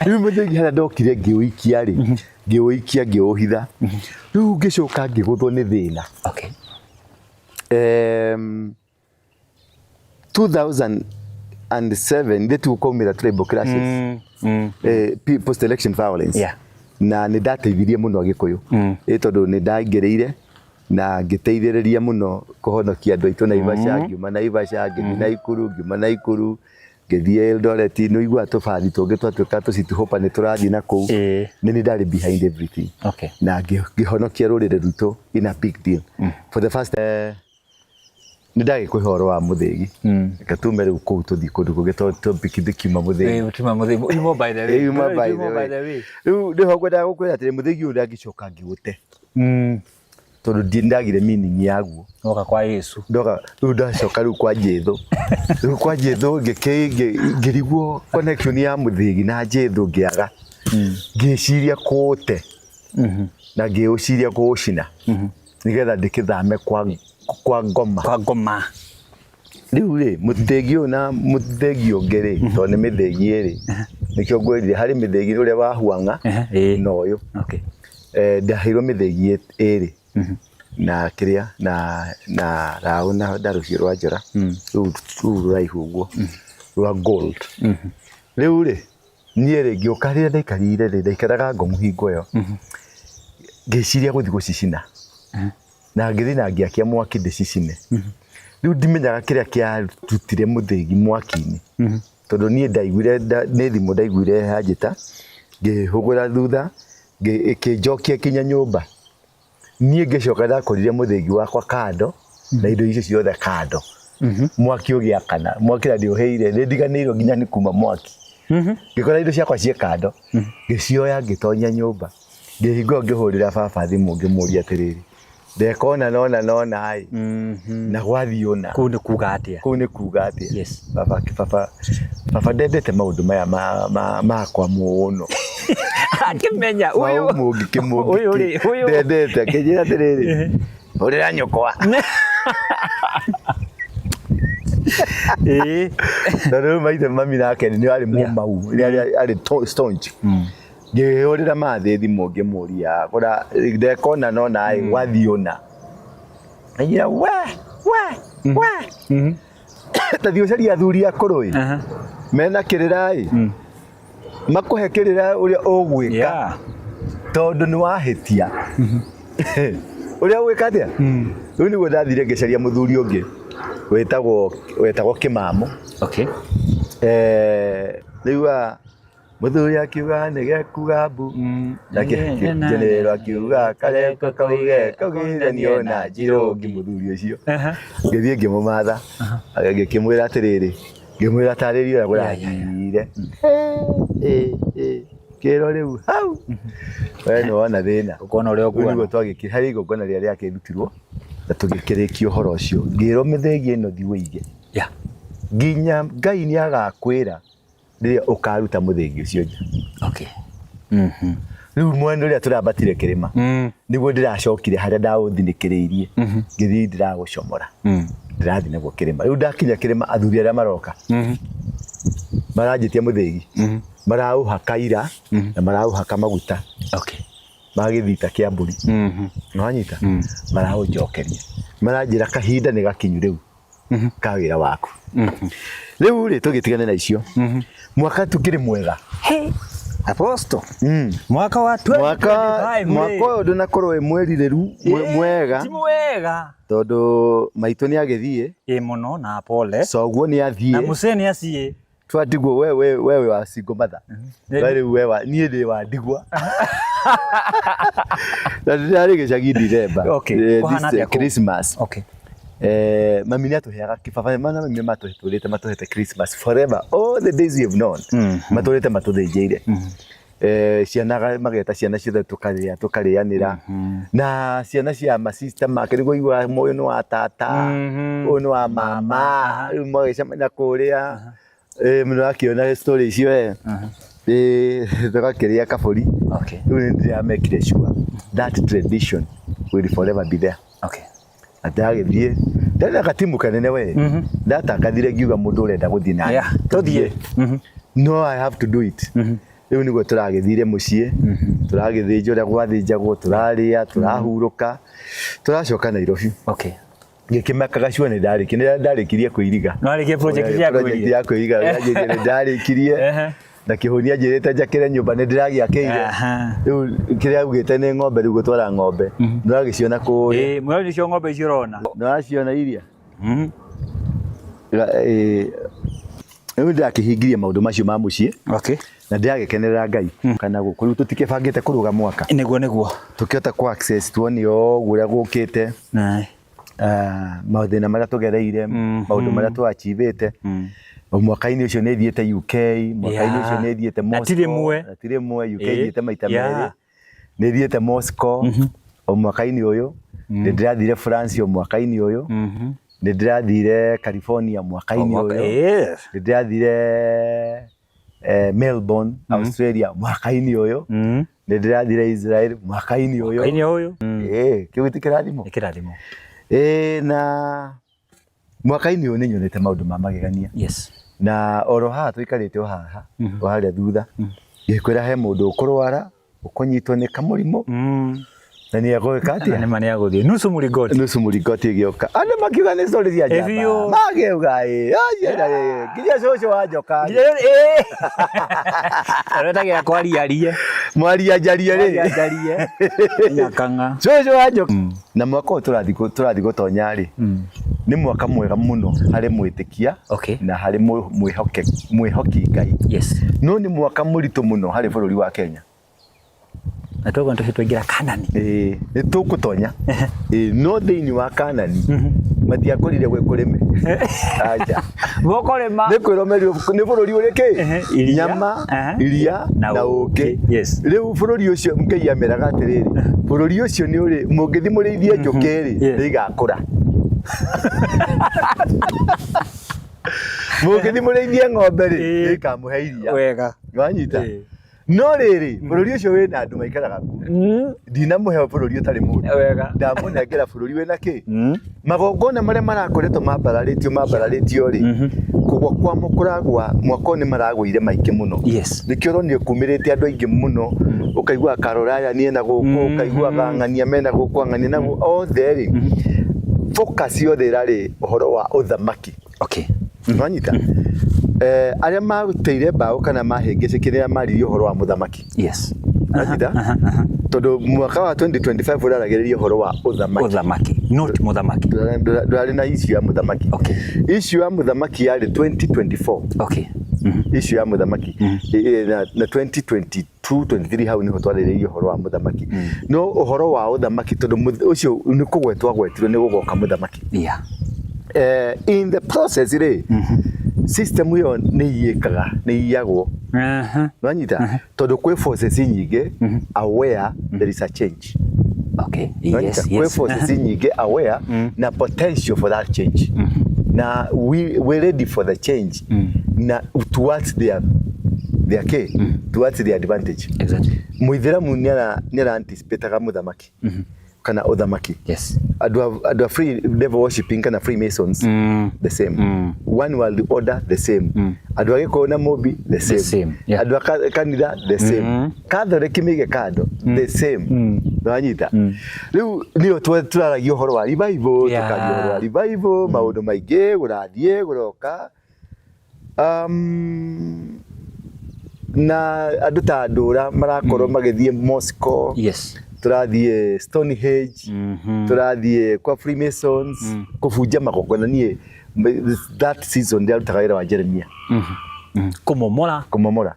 Rĩu mũthĩgi harĩa ndokire ngĩũikia rĩ, ngĩũikia ngĩũhitha. Rĩu ngĩcoka ngĩgũthwo nĩ thĩna. 2007 ndĩtu kwaumĩra tribal clashes. Post election violence. Na nĩ ndateithirie mũno Agĩkũyũ. Tondũ nĩ ndaingĩrĩire na ngĩteithĩrĩria mũno kũhonokia andũ aitũ Naivasha, ngiuma Naivasha, ngĩthiĩ Naikuru, ngiuma Naikuru, ngĩthiĩ Eldoret, nĩ ũiguaga tũbathi tũngĩ twatuĩka tũcituhopa nĩ tũrathiĩ na kũu. Nĩ niĩ ndarĩ behind everything. Na ngĩhonokia rũrĩrĩ rwitũ in a big deal. For the first nĩ ndagĩkũhe ũhoro wa mũthĩgi. Reke tume rĩu kũu tũthiĩ kũndũ kũngĩ tondũ topic ndĩkiuma mũthĩgi. Tuma mũthĩgi. Yumo by the way. Yuma by the way. Rĩu nĩho ngwendaga gũkwĩra atĩrĩ mũthĩgi ũyũ ndangĩcoka ngĩũte. Tondũ ndagire meaning yaguo. Woka kwa Yesu. Ndoka rĩu ndacoka rĩu kwa Jethu. Rĩu kwa Jethu ngĩrigwo connection ya mũthĩgi na Jethu ngĩaga. Ngĩciria kũũte. Na ngĩũciria kũũcina. Nĩgetha ndĩkĩthame kwa ngoma. Kwa ngoma. Rĩu rĩ, mũthĩgi ũyũ na mũthĩgi ũngĩ rĩ, tondũ nĩ mĩthĩgi ĩrĩ, nĩkĩo ngwĩrire harĩ mĩthĩgi ũrĩa wa huang'a na ũyũ. Ndaheirwo mĩthĩgi ĩrĩ na kĩrĩa na raũ na rũhiũ rwa njora, rũu rũraihu ũguo rwa gold. Rĩu rĩ, niĩ rĩ, ngĩũka rĩrĩa ndaikarire rĩ, ndaikaraga Ngomu hingo ĩyo, ngĩciria gũthiĩ gũcicina. Na ngĩthiĩ na ngĩakia mwaki ndĩcicine. Rĩu ndimenyaga kĩrĩa kĩarutire mũthĩgi mwaki-inĩ. Tondũ niĩ ndaiguire nĩ thimũ ndaiguire yanjĩta, ngĩhũgũra thutha, ĩkĩnjokia kinya nyũmba. Niĩ ngĩcoka ndakorire mũthĩgi wakwa kando, na indo icio ciothe kando. Mwaki ũgĩakana, mwaki na ndiũhĩire, nĩ ndiganĩirwo nginya nĩ kuma mwaki. Ngĩkora indo ciakwa ciĩ kando, ngĩcioya ngĩtonya nyũmba. Ngĩhingũra ngĩhũrĩra baba thimũ ngĩmũria atĩrĩrĩ, ndeka ũna na ũna na ũna ĩ, na gwathiĩ ũna. Kũu nĩ kuga atĩa? Kũu nĩ kuga atĩa? Baba, baba, baba ndendete maũndũ maya makwa mũno. Akĩmenya ũyũ. Mũngĩkĩ mũngĩkĩ. Ndendete, akĩnjĩra atĩrĩrĩ, hũrĩra nyũkwa. Tondũ rĩu maithe mami nake nĩ arĩ mũmau, nĩ arĩ staunch. Ngĩhũrĩra mathĩ thimũ ngĩmũria kũra ndeka ũna na ũna ĩ gwathiĩ ũna. Anjĩra we we we ta thiĩ ũcarie athuri akũrũ ĩ mena kĩrĩra ĩ makũhe kĩrĩra ũrĩa ũgwĩka tondũ nĩ wahĩtia. Ũrĩa ũgwĩka atĩa? Rĩu nĩguo ndathire ngĩcaria mũthuri ũngĩ wetagwo Kĩmamũ. Rĩu mũthuri akiuga nĩ gekuga mbu, nake njenerero akiuga kareko kauge kaugithanio na njirũngi mũthuri ũcio. Ngĩthiĩ ngĩmũmatha, ngĩkĩmwĩra atĩrĩrĩ, ngĩmwĩra tarĩria ũrĩa kũrathire. Kĩro rĩu hau, we nĩ wona thĩna. Ũkona ũrĩa Rĩu ũkuona. nĩguo twagĩkĩ harĩ igongona rĩrĩa rĩakĩrutirwo na tũgĩkĩrĩkia ũhoro ũcio. Ngĩrwo mĩthĩgi ĩno thiĩ ũige. Nginya Ngai nĩ agakwĩra rĩrĩa ũkaruta mũthĩgi ũcio nja. Rĩu mwena ũrĩa tũrambatire kĩrĩma nĩguo ndĩracokire harĩa ndaũthinĩkĩrĩirie ngĩthiĩ ndĩragũcomora ndĩrathiĩ naguo kĩrĩma. Rĩu ndakinya kĩrĩma athuri arĩa maroka maranjĩtia mũthĩgi maraũhaka ira na maraũhaka maguta ma gĩthita kĩa mbũri. Nĩwanyita? Maraũnjokeria maranjĩra kahinda nĩ gakinyu rĩu ka wĩra waku. Rĩu rĩ tũgĩtigane na icio mwaka tũkĩrĩ mwega. Apostle mwaka wa Mwaka 2025 mwaka ũyũ ndũnakorwo wĩ mwĩrirĩru mwega ti mwega tondũ maitũ nĩ agĩthiĩ ĩ mũno na pole coguo nĩ na athiĩ mũcee nĩ aciĩ twatigwo we we we wĩ wa single mother Nĩ- we rĩu we wa niĩ ndĩ wa ndigwa na ndĩrarĩ gĩcagi December. Okay, kũhana This, atĩa kũu? Christmas okay mami nĩ atũheaga baba mana mami matũrĩte matũhete Christmas forever all the days we have known matũrĩte matũthĩnjĩire ciana mageta ciana ciothe tũkarĩa tũkarĩanĩra na ciana cia masista make nĩguo igua ũyũ nĩ wa tata ũyũ nĩ wa mama rĩu magĩcemania kũrĩa mũno akĩona story icio tũgakĩrĩa kabũri okay rĩu nĩ ndĩramekire sure that tradition will forever be there okay atagĩthiĩ ndarĩ na gatimu kanene we ndatangathire ngiuga mũndũ ũrenda gũthiĩ nani Yeah, tũthiĩ. No, I have to do it. Rĩu nĩguo tũragĩthire mũciĩ tũragĩthĩnja ũrĩa gwathĩnjagwo tũrarĩa tũrahurũka tũracoka Nairobi okay ngĩkĩmakaga cua nĩ ndarĩkirie nĩ ndarĩkirie kwĩiriga Nĩwarĩkia project ya Project kwĩiriga? ya kwĩiriga nĩ ndarĩkirie Ehe. na kĩhũnia njĩrĩte njakĩre nyũmba nĩ ndĩragĩakĩire Aha. rĩu kĩrĩa augĩte nĩ ng'ombe rĩu gũtwara ng'ombe nĩũragĩciona kũrĩa ĩ mweri nĩcio ng'ombe icio ũrona nĩũraciona iria Rĩu ndĩrakĩhingirie maũndũ macio ma mũciĩ okay na ndĩragĩkenerera Ngai kana gũkũ rĩu tũtikĩbangĩte kũrũga mwaka nĩguo nĩguo tũkĩhota kũ access tuone ũguo ũrĩa gũkĩte Aye. Mathĩna marĩa tũgereire maũndũ marĩa tũachivĩte mwaka-inĩ ũcio nĩ thiĩte UK mwaka-inĩ ũcio nĩ thiĩte Na ti Moscow rĩmwe. na ti rĩmwe UK Ĩ, thiĩte maita yeah. merĩ nĩ thiĩte Moscow o mwaka-inĩ ũyũ nĩ ndĩrathire France o mwaka-inĩ ũyũ nĩ ndĩrathire California mwaka-inĩ ũyũ Yes. nĩ ndĩrathire Melbourne Australia mwaka-inĩ ũyũ nĩ ndĩrathire Israel mwaka-inĩ ũyũ Mwaka-inĩ ũyũ Ĩ, kĩu ti kĩrathimo nĩ kĩrathimo Ĩ, na mwaka-inĩ ũyũ nĩ nyonete maũndũ ma magegania yes na oro haha tũikarĩte o haha o harĩa thutha ngĩkwĩra he mũndũ ũkũrwara ũkũnyitwo nĩ kamũrimũ na nĩ egwĩka na atĩa nĩ ma nĩ agũthiĩ nusu mũringoti nusu mũringoti ĩgĩũka andũ makiuga nĩ story cia Ĩ, njamba biũ. makiuga ĩ acienda ĩ nginya cũcũ wa njoka aretagĩra kwariarie mwaria njarie rĩ njarie nyakang'a cũcũ wa njoka na mwaka ũyũ tũrathiĩ gũtonya rĩ nĩ mwaka mwega mũno harĩ mwĩtĩkia Okay. na harĩ mwĩhoki Ngai yes no nĩ mwaka mũritũ mũno harĩ bũrũri wa Kenya na toguo nĩ tũingĩra kanani Ĩĩ, nĩ tũgũtonya Ĩĩ, no thĩinĩ wa Kanani matiakorire gwĩ kũrĩme aja gũkũrĩma nĩ kwĩrwo merirwo nĩ bũrũri ũrĩ kĩ Ehe, iria. nyama Ehe. iria Na na ũũkĩ. ũkĩ Yes. rĩu bũrũri ũcio Ngai ameraga atĩrĩrĩ bũrũri ũcio nĩ ũrĩ mũngĩthiĩ mũrĩithie njũkĩ rĩ Yes. nĩ igakũra mũngĩthiĩ mũrĩithie ng'ombe rĩ Ĩĩ. nĩ ikamũhe iria wega wanyita Ĩĩ. no rĩrĩ bũrũri ũcio wĩna andũ maikaraga kuo ndinamũhe bũrũri ũtarĩ mũndũ wega ndamũnengera bũrũri wĩna kĩ magongona marĩa marakoretwo mambararĩtio mambararĩtio rĩ kũgwa kwamo kũragwa mwaka ũyũ nĩ maragũire maingĩ mũno yes nĩkĩo ũronire kumĩrĩte andũ aingĩ mũno ũkaigua karoraya niĩ na gũkũ ũkaiguaga ng'ania mena gũkũ ng'ania na gũkũ othe rĩ focus yothe ĩrarĩ ũhoro wa ũthamaki okay nwanyita arĩa mateire mbaũ kana mahĩngĩcĩkire arĩa maririe ũhoro wa mũthamaki yes Wanyita? Tondũ mwaka wa 2025 ũraragĩrĩria ũhoro wa ũthamaki ũthamaki not mũthamaki Ndũrarĩ na issue ya mũthamaki Okay. issue ya mũthamaki yarĩ 2024 okay issue ya mũthamaki na 2022 23 hau niho twarĩrĩirie ũhoro wa mũthamaki no ũhoro wa ũthamaki tondũ ũcio nĩ kũgwetwo agwetirwo nĩ gũgoka mũthamaki yeah in the process rĩ system ĩyo nĩ iyĩkaga nĩ iyagwo Aha. nwanyita tondũ kwĩ forces nyingĩ aware there is a change okay Nwanyita? yes kwĩ yes forces nyingĩ aware na potential for that change na we ready for the change na towards their K towards their advantage exactly muithiramu nĩ ara anticipataga mũthamaki kana ũthamaki yes andũ a free devil worshiping kana freemasons the same one world order the same andũ a gĩkũyũ na mũmbi the same, same, yeah. andũ a kanitha the same Catholic mĩige kando the same nĩwanyita rĩu nĩyo tũraragia ũhoro wa revival Yeah. tũkaria ũhoro wa revival maũndũ maingĩ gũrathiĩ gũroka Na andũ ta Ndũra marakorwo magĩthiĩ Moscow, tũrathiĩ Stonehenge, tũrathiĩ kwa Freemasons kũbunja magongona. Niĩ that season ndĩrarutaga wĩra wa Jeremia. Kũmomora. Kũmomora.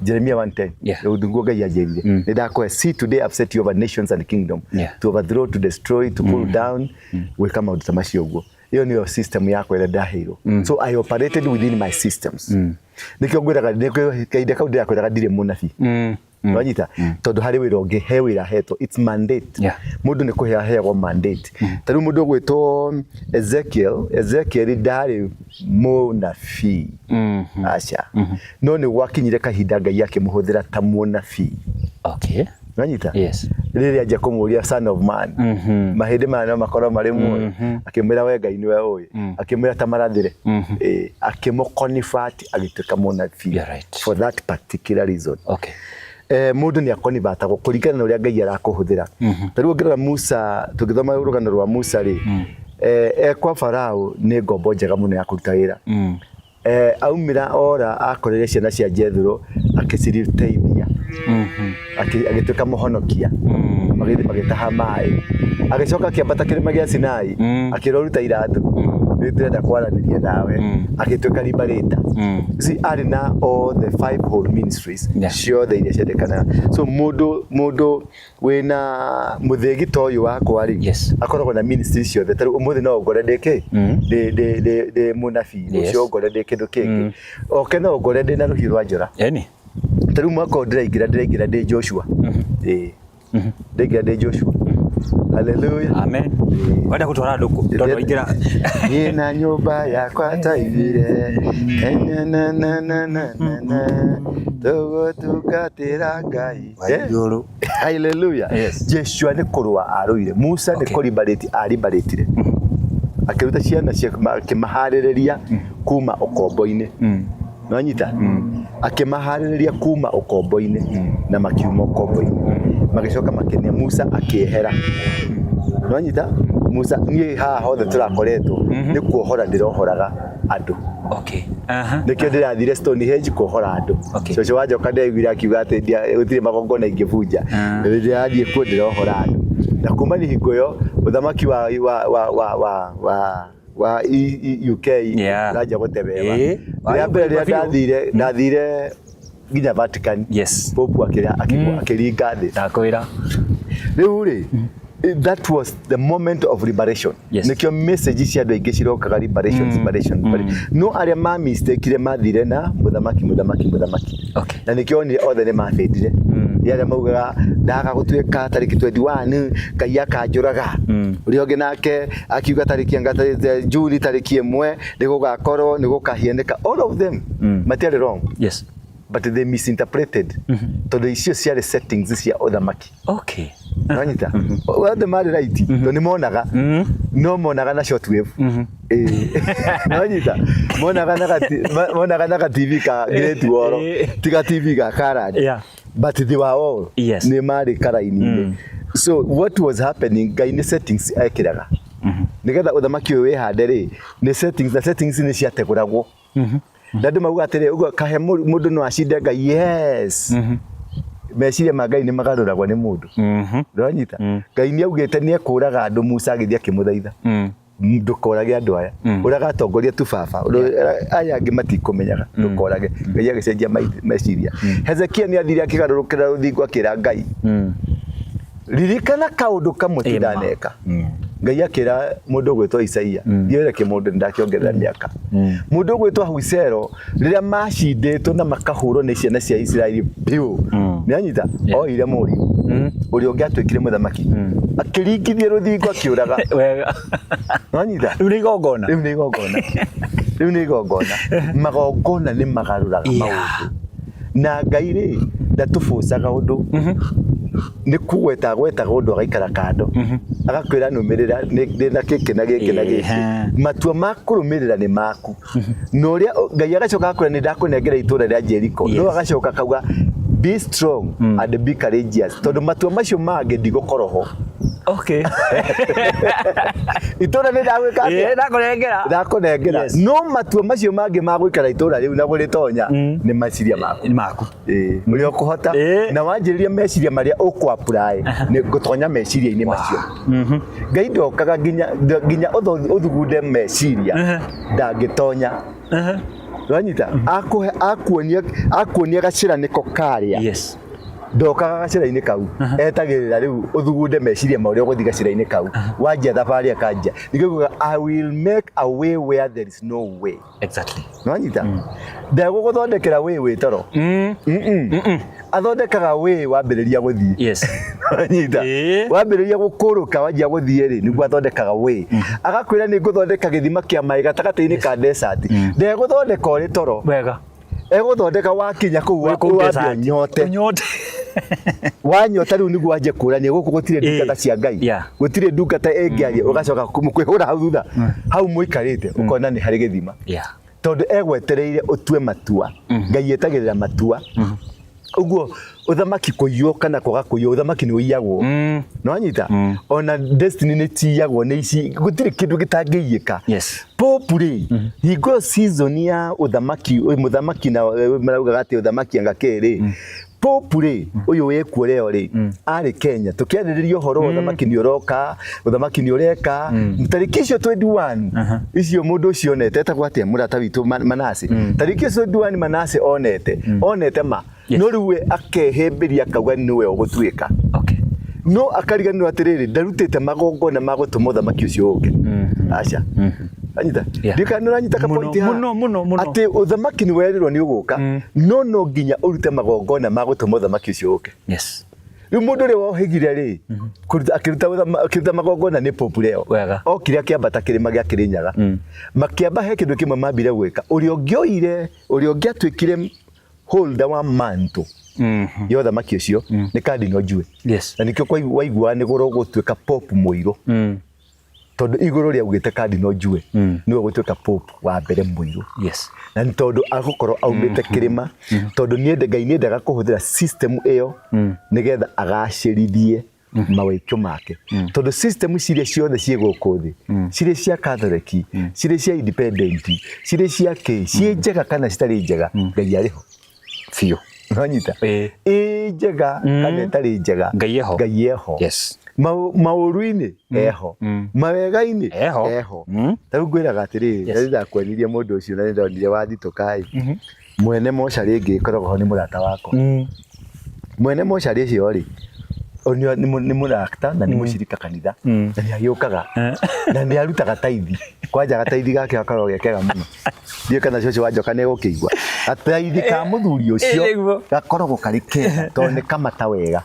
Jeremiah 1:10. Rĩu nĩguo Ngai anjĩrire, nĩ ndakũhe, see, today I've set you over nations and kingdom, to overthrow, to destroy, to pull down, gwĩka maũndũ ta macio ũguo. Ĩyo nĩyo system yakwa ĩrĩa ndaheirwo. So I operated within my systems. Nĩkĩo ngwĩraga, nĩkĩo kahinda kau ndĩrakwĩraga ndirĩ mũnabii. Wanyita? Tondũ harĩ wĩra ũngĩ, he wĩra hetwo, it's mandate. Mũndũ nĩ kũhe aheagwo mandate. Ta rĩu mũndũ ũgwĩtwo Ezekiel, Ezekiel ndarĩ mũnabii, aca, no nĩ gwakinyire kahinda Ngai akĩmũhũthĩra ta mũnabii. Wanyita? Yes. Rĩrĩa anjia kũmũria, "Son of man, mahĩndĩ maya no makorwo marĩ muoyo?" Akĩmwĩra, "We Ngai nĩwe ũĩ." Akĩmwĩra ta marathĩre. Ĩĩ, akĩmũconvert, agĩtuĩka mũnabii for that particular reason. Mũndũ nĩ akonivatago kũringana na ũrĩa Ngai arakũhũthĩra. Ta rĩu ũngĩrora Musa, tũngĩthoma rũgano rwa Musa rĩ, e kwa Farao nĩ ngombo njega mũno ya kũruta wĩra. Aumĩra ora akorire ciana cia Jethro, akĩciriteithia, agĩtuĩka mũhonokia, magĩthiĩ magĩtaha maĩ. Agĩcoka akĩambata kĩrĩma gĩa Sinai, akĩrwo, "Ruta iratũ, rĩu tũrenda kwaranĩria nawe." Agĩtuĩka liberator. See, arĩ na all the five whole ministries ciothe iria ciendekanaga. So mũndũ wĩna mũthĩgi ta ũyũ wakwa rĩ, akoragwo na ministry ciothe. Ta rĩu ũmũthĩ no ũngore ndĩ kĩ, ndĩ mũnabii, rũciũ ũngore ndĩ kĩndũ kĩngĩ, oke no ũngore ndĩ na rũhiũ rwa njora. Eni. Ta rĩu mwaka ũyũ ndĩraingĩra ndĩ Joshua. Ĩĩ, ndĩraingĩra ndĩ Joshua. Hallelujah. Amen. Wenda gũtwara andũ kũ? Tondũ waingĩra. Niĩ na nyũmba yakwa taigire na na na na na na tũgũtungatĩra Ngai. Wa igũrũ. Hallelujah. Joshua nĩ kũrũa arũire. Musa nĩ kũribarĩti aribarĩtire, akĩruta ciana cia akĩmaharĩrĩria kuma ũkombo-inĩ. Nonyita? Akĩmaharĩrĩria kuma ũkombo-inĩ, na makiuma ũkombo-inĩ, magĩcoka makenia. Musa akĩehera. Nonyita? Musa, niĩ haha hothe tũrakoretwo nĩ kuohora ndĩrohoraga andũ. Nĩkĩo ndĩrathire Stonehenge kuohora andũ. Cũcũ wa njoka ndĩraiguire akiuga atĩ gũtirĩ magongona ingĩbunja. Ndĩrathiĩ kuo ndĩrohora andũ, na kuma nĩ hingo ĩyo ũthamaki wa UK ũranjia gũtebeba. Rĩa mbere rĩrĩa Biũ. ndathire nginya Vatican, Pope akĩringa thĩ. Ndakwĩra. Rĩu rĩ, that was the moment of liberation. Nĩkĩo message cia andũ aingĩ cirokaga liberation, liberation, liberation. No arĩa ma mistakire mathire na mũthamaki, mũthamaki, mũthamaki, na nĩkĩo onire othe nĩ mabĩndire. Nĩ arĩa maugaga ndaga gũtuĩka tarĩki 21 Ngai akanjũraga. Ũrĩa ũngĩ nake akiuga tarĩki anga Juni tarĩki 1 nĩ gũgakorwo nĩ gũkahianĩka. All of them matiarĩ wrong, but they misinterpreted, tondũ icio ciarĩ settings cia ũthamaki. Nonyita? Othe marĩ right, tondũ nĩ monaga, no monaga na short wave. Ĩĩ. Nonyita? Monaga na ka TV ka Great Wall, ti ka TV ga colored. But they were all nĩ marĩ karaini-inĩ. So what was happening, Ngai nĩ settings ekĩraga nĩgetha ũthamaki ũyũ wĩhande rĩ, nĩ settings, na settings nĩ ciategũragwo. Na andũ mauga atĩrĩ, ũguo kahe mũndũ no acinde Ngai? Yes, meciria ma Ngai nĩ magarũragwo nĩ mũndũ. Ũranyita? Ngai nĩ augĩte nĩ ekũraga andũ. Musa agĩthiĩ akĩmũthaitha, "Ndũkorage andũ aya, ũragatongoria tu baba, aya angĩ matikũmenyaga, ndũkorage." Ngai agĩcenjia meciria. Hezekia nĩ athire akĩgarũrũkĩra rũthingo, akĩra Ngai, "Ririkana kaũndũ kamwe tu Ĩma. ndaneka." Ngai akĩra mũndũ ũgwĩtwo Isaia, "Thiĩ wĩre kĩmũndũ nĩndakĩongerera mĩaka." Mũndũ ũgwĩtwo Huisero, rĩrĩa macindĩtwo na makahũrwo nĩ ciana cia Isiraeli biũ, nĩanyita oire mũriũ ũrĩa ũngĩ atuĩkire mũthamaki, akĩringithia rũthingo, akĩũraga. Nĩwanyita? Rĩu nĩ igongona. Rĩu nĩ igongona, rĩu nĩ igongona. Magongona nĩ magarũraga maũndũ, na Ngai rĩ, ndatũbũcaga ũndũ, nĩ kũgweta agwetaga ũndũ, agaikara kando, agakwĩra, "Nũmĩrĩra, ndĩna gĩkĩ na gĩkĩ na gĩkĩ." Matua ma kũrũmĩrĩra nĩ maku, na ũrĩa Ngai agacoka akwĩra, "Nĩ ndakũnengera itũra rĩa Jeriko." No agacoka akauga, "Be strong and be courageous, tondũ matua macio mangĩ ndigũkorwo ho." Okay. Itũra nĩ ndagwĩka atĩa? Ĩĩ, ndakũnengera. Ndakũnengera. Yes. No matua macio mangĩ ma gũikara itũra rĩu na gũrĩtonya nĩ meciria maku. Nĩ maku. Ĩĩ, ũrĩa ũkũhota na wanjĩrĩria meciria marĩa ũkũ apply nĩ gũtonya meciria-inĩ macio. Ngai ndokaga nginya ũthugunde meciria ndangĩtonya. Wanyita? Akũhe akuonia akuonia gacĩra nĩko karĩa. Yes. Ndokaga gacĩra-inĩ kau etagĩrĩra rĩu ũthugunde meciria ma ũrĩa ũgũthiĩ gacĩra-inĩ kau wanjia thabarĩ akanjia. Nĩkĩo kuga I will make a way where there is no way. Exactly. Nwanyita? Ndegũgũthondekera way wĩ toro. Mm-mm. Athondekaga way wambĩrĩria gũthiĩ. Yes. Nwanyita? Wambĩrĩria gũkũrũka wanjia gũthiĩ rĩ nĩguo athondekaga way. Agakwĩra nĩ ngũthondeka gĩthima kĩa maĩ gatagatĩ-inĩ ka desert. Ndegũthondeka ũrĩ toro. Wega. Egũthondeka wakinya kũu Wĩ kũu wambe desert. ũnyote. Ũnyote. Wanyota rĩu nĩguo wanjie kũrania gũkũ gũtirĩ ndungata cia Ngai. Yeah. Gũtirĩ ndungata ĩngĩaria ũgacoka kwĩhũra hau thutha hau mũikarĩte ũkona nĩ harĩ gĩthima. Yeah. Tondũ egwetereire ũtue matua. Ngai etagĩrĩra matua. Ũguo ũthamaki kũiywo kana kwaga kũiywo ũthamaki nĩ ũiyagwo. Nĩwanyita? Ona destiny nĩ ciyagwo nĩ ici gũtirĩ kĩndũ gĩtangĩiyĩka. Yes. Pope rĩ hingo ĩyo season ya ũthamaki ũyũ mũthamaki na maraugaga atĩ ũthamaki anga kĩ rĩ Pope rĩ ũyũ wĩkuo leo rĩ arĩ Kenya tũkĩarĩrĩria ũhoro wa ũthamaki nĩ ũroka ũthamaki nĩ ũreka tarĩki icio 21 icio mũndũ ũcio onete etagwo atĩa mũrata witũ Manase tarĩki icio 21 Manase onete onete ma Yes. no rĩu we akehĩmbĩria akauga nĩwe ũgũtuĩka. Okay. No akariganĩrwo atĩrĩrĩ ndarutĩte magongona ma gũtũma ũthamaki ũcio ũke. Aca. Anyita. Yeah. Ndika nĩ ũranyita ka Mũno, point haha? mũno, mũno, mũno. Atĩ ũthamaki nĩ werirwo nĩ ũgũka no no nginya ũrute magongona ma gũtũma ũthamaki ũcio ũke. Yes. Rĩu mũndũ ũrĩa wohĩgire rĩ kũruta akĩruta akĩruta magongona nĩ Pope Leo. Wega. Okire akĩambata kĩrĩma gĩa Kĩrĩnyaga. Makĩamba he kĩndũ kĩmwe mambire gwĩka. Ũrĩa ũngĩoire ũrĩa ũngĩatuĩkire holder wa mantle ya ũthamaki ũcio nĩ Cardinal Njue. Yes. Na nĩkĩo waiguaga nĩ goro gũtuĩka Pope mũirũ. Tondũ igũrũ rĩaugĩte Cardinal Njue nĩwe gũtuĩka Pope wa mbere mũirũ. Yes. Na nĩ tondũ agũkorwo aumĩte kĩrĩma tondũ niende Ngai nĩendaga kũhũthĩra system ĩyo nĩgetha agacĩrithie mawĩkio make. Tondũ system ciria ciothe ciĩ gũkũ thĩ cirĩ cia Catholic cirĩ cia independent cirĩ cia kĩ ciĩ njega kana citarĩ njega Ngai arĩ ho Biũ. Nĩwanyita? Ĩĩ. Ĩ njega kana ĩtarĩ njega Ngai eho. Ngai eho. Yes. Maũru-inĩ eho mawega-inĩ Eho. eho ta rĩu ngwĩraga atĩrĩrĩ Yes. na nĩndakwonirie mũndũ ũcio na nĩndonire wathitũka ĩ mwene mocarĩ ĩngĩ ĩkoragwo ho nĩ mũrata wakwa mwene mocarĩ ũcio rĩ nĩ mũrata na nĩ mũcirika kanitha na nĩ agĩũkaga na nĩ arutaga taithi kwanja gataithi gake gakoragwo ge kega mũno ndiũĩ kana cũcũ wa njoka nĩ egũkĩigua gataithi ka mũthuri ũcio Ĩ, nĩguo. gakoragwo karĩ kega tondũ nĩ kamata wega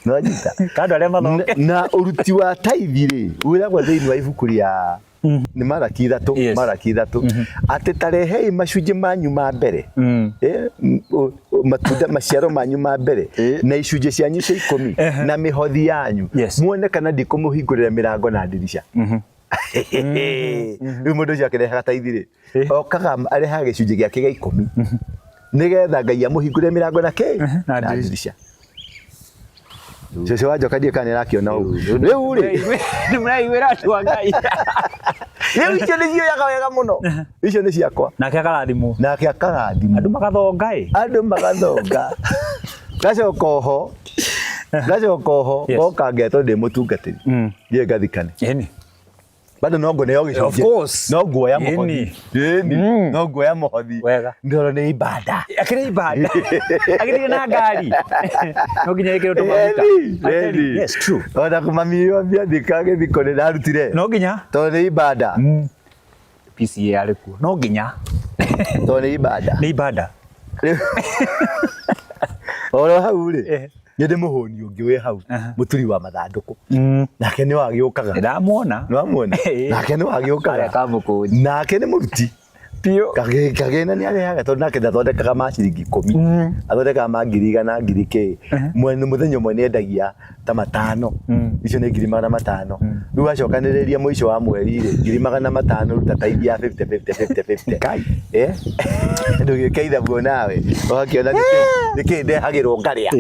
nĩwanyita Ka andũ arĩa mathoke. na ũruti wa taithi rĩ wĩragwo thĩinĩ wa ibuku rĩa nĩ Maraki ithatũ Yes. Maraki ithatũ atĩ tarehei macunjĩ manyu ma mbere matunda maciaro manyu ma mbere na icunjĩ cianyu cia ikũmi na mĩhothi yanyu Yes. muone kana ndikũmũhingũrĩra mĩrango na ndirica. Rĩu mũndũ ũcio akĩrehaga taithi rĩ okaga arehaga gĩcunjĩ gĩake gĩa ikũmi nĩgetha Ngai amũhingũrĩre mĩrango na kĩ Na na ndirica. ndirica. Cũcũ wa njoka ndiũĩ kana nĩarakĩona ũguo rĩu rĩ Nĩ mũraiguĩra andũ a Ngai. rĩu icio nĩcioyaga wega mũno icio nĩ ciakwa Nake akarathimwo. Nake akarathimwo. Andũ magathonga ĩ. Andũ magathonga ngacoka oho ngacoka oho Yes. ngoka ngetwo ndĩ mũtungatĩri thiĩ ngathikane Ĩni. bado no ngũneo gĩcunjĩ Of course. no nguoya mũhothi Ĩni. ĩni no nguoya mũhothi Wega. ndoro nĩ ibada Akĩrĩ ibada. Agĩthiĩ na ngari. No nginya ĩkĩrwo tũmaguta. Ĩni, I tell you, ĩni. Yes, true. Ona mami wa thika gĩthiko nĩ ndarutire No nginya. tondũ nĩ ibada PCA arĩ kuo. No nginya. Tondũ nĩ ibada Nĩ ibada. Oro hau rĩ Eh. nĩ ndĩ mũhũni ũngĩ wĩ hau mũturi wa mathandũkũ nake nĩ wagĩũkaga Ndĩramuona. nĩwamuona Ĩĩ. nake nĩ wagĩũkaga Arĩa kamũkũnji. Nake nĩ mũruti Biũ. Kagĩna nĩ arehaga tondũ nake ndathondekaga ma ciringi 10, athondekaga ma 100,000, ngiri kĩ. Mwene mũthenya ũmwe nĩ endagia ta 500, icio nĩ 500,000. Rĩu acokanĩrĩria mũico wa mweri rĩ, 500,000 ruta taithi ya 50 50 50 50. Ngai. Eh? Ndũgĩke ithabu nawe ũgakĩona nĩkĩ ndehagĩrwo ngarĩa.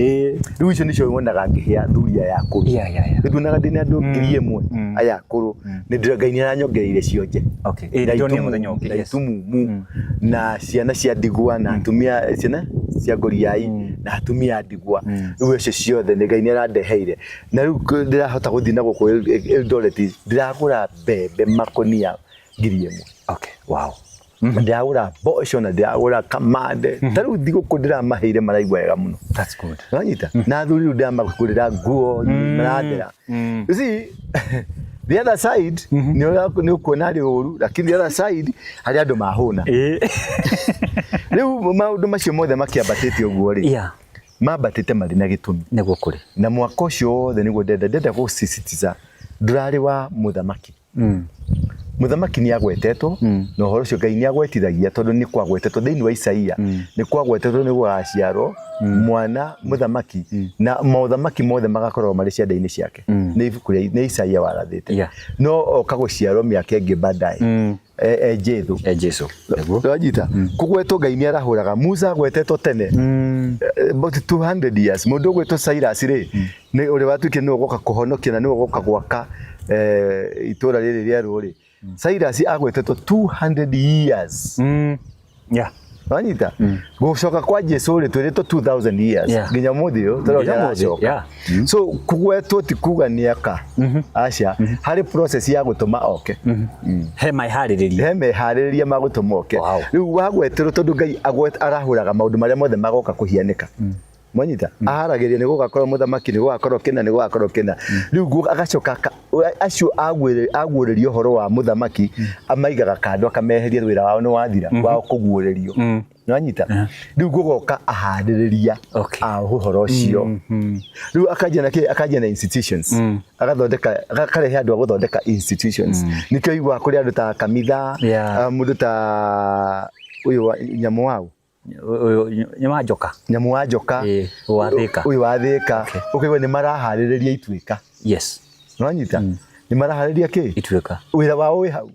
Rĩu icio nĩcio wonaga ngĩhe athuri aya akũrũ. Yeah. Rĩu nduonaga ndĩna andũ 1,000 aya akũrũ, nĩ ndĩra Ngai nĩ aranyongereire cionje. Okay. Na Ĩĩ, ndĩronire itumumu, mũthenya ũngĩ. na Yes. itumumu na ciana cia ndigwa na atumia, ciana cia ngoriai na atumia a ndigwa. Rĩu icio ciothe nĩ Ngai nĩ arandeheire, na rĩu ndĩrahota gũthiĩ na gũkũ Eldoret, ndĩragũra mbembe makonia 1,000. Okay. Wow. Ndĩragũra mboco na ndĩragũra kamande. Ta rĩu thigũkũ ndĩramaheire maraigua wega mũno. That's good. Wanyita? Na athuri rĩu ndĩramagũrĩra nguo marathera. You see, the other side nĩ ũkuona arĩ ũru, lakini the other side harĩ andũ mahũna. Rĩu maũndũ macio mothe makĩambatĩte ũguo rĩ, mambatĩte marĩ na gĩtũmi. Nĩguo kũrĩ. Na mwaka ũcio wothe nĩguo ndĩrenda gũsisitiza ndũrarĩ wa mũthamaki. Mũthamaki nĩ agwetetwo, na ũhoro ũcio Ngai nĩ agwetithagia, tondũ nĩ kwagwetetwo thĩinĩ wa Isaia, nĩ kwagwetetwo nĩ gũgaciarwo mwana mũthamaki, na mothamaki mothe magakorwo marĩ ciande-inĩ ciake. Nĩ ibuku rĩa nĩ Isaia warathĩte. No oka gũciarwo mĩaka ĩngĩ baadaye, e Jesũ. E Jesũ. Nĩguo. Wanyita? Kũgwetwo Ngai nĩ arahũraga. Musa agwetetwo tene. About 200 years. Mũndũ ũgwĩtwo Cyrus rĩ, nĩ ũrĩa watuĩkire nĩwe ũgoka kũhonokia na nĩwe ũgoka gwaka itũra rĩrĩ rĩerũ rĩ. Cyrus agwetetwo 200 years. Wanyita? Gũcoka kwa Jesũ rĩ, twĩrĩtwo 2000 years. Nginya ũmũthĩ ũyũ, tũrona Nginya ũmũthĩ, aracoka. So kũgwetwo ti kuga nĩ aka. Aca, harĩ process ya gũtũma oke. He meharĩrĩria. He meharĩrĩria ma gũtũma oke. Wow. Rĩu wagweterwo tondũ Ngai arahũraga maũndũ marĩa mothe magoka kũhianĩka. Mwanyita? Aharagĩria nĩ gũgakorwo mũthamaki, nĩ gũgakorwo kĩna, nĩ gũgakorwo kĩna. Rĩu agacoka acio aguũrĩrio ũhoro wa mũthamaki, amaigaga kando akameheria, wĩra wao nĩ wathira, wao kũguũrĩrio. Nwanyita? Rĩu gũgoka aharĩrĩria a ũhoro ũcio. Rĩu akanjia na kĩ? Akanjia na institutions. Agathondeka, akarehe andũ a gũthondeka institutions. Nĩkĩo iguaga kũrĩ andũ ta kamitha, mũndũ ta ũyũ wa nyamũ wau. Ũyũ nĩ wa njoka. Nyamũ wa njoka. Ĩĩ, wa Thĩka. Ũyũ wa Thĩka. Ũkaigua nĩ maraharĩrĩria ituĩka. Nwanyita? Nĩ maraharĩrĩria kĩ? Ituĩka. Wĩra wao wĩ hau.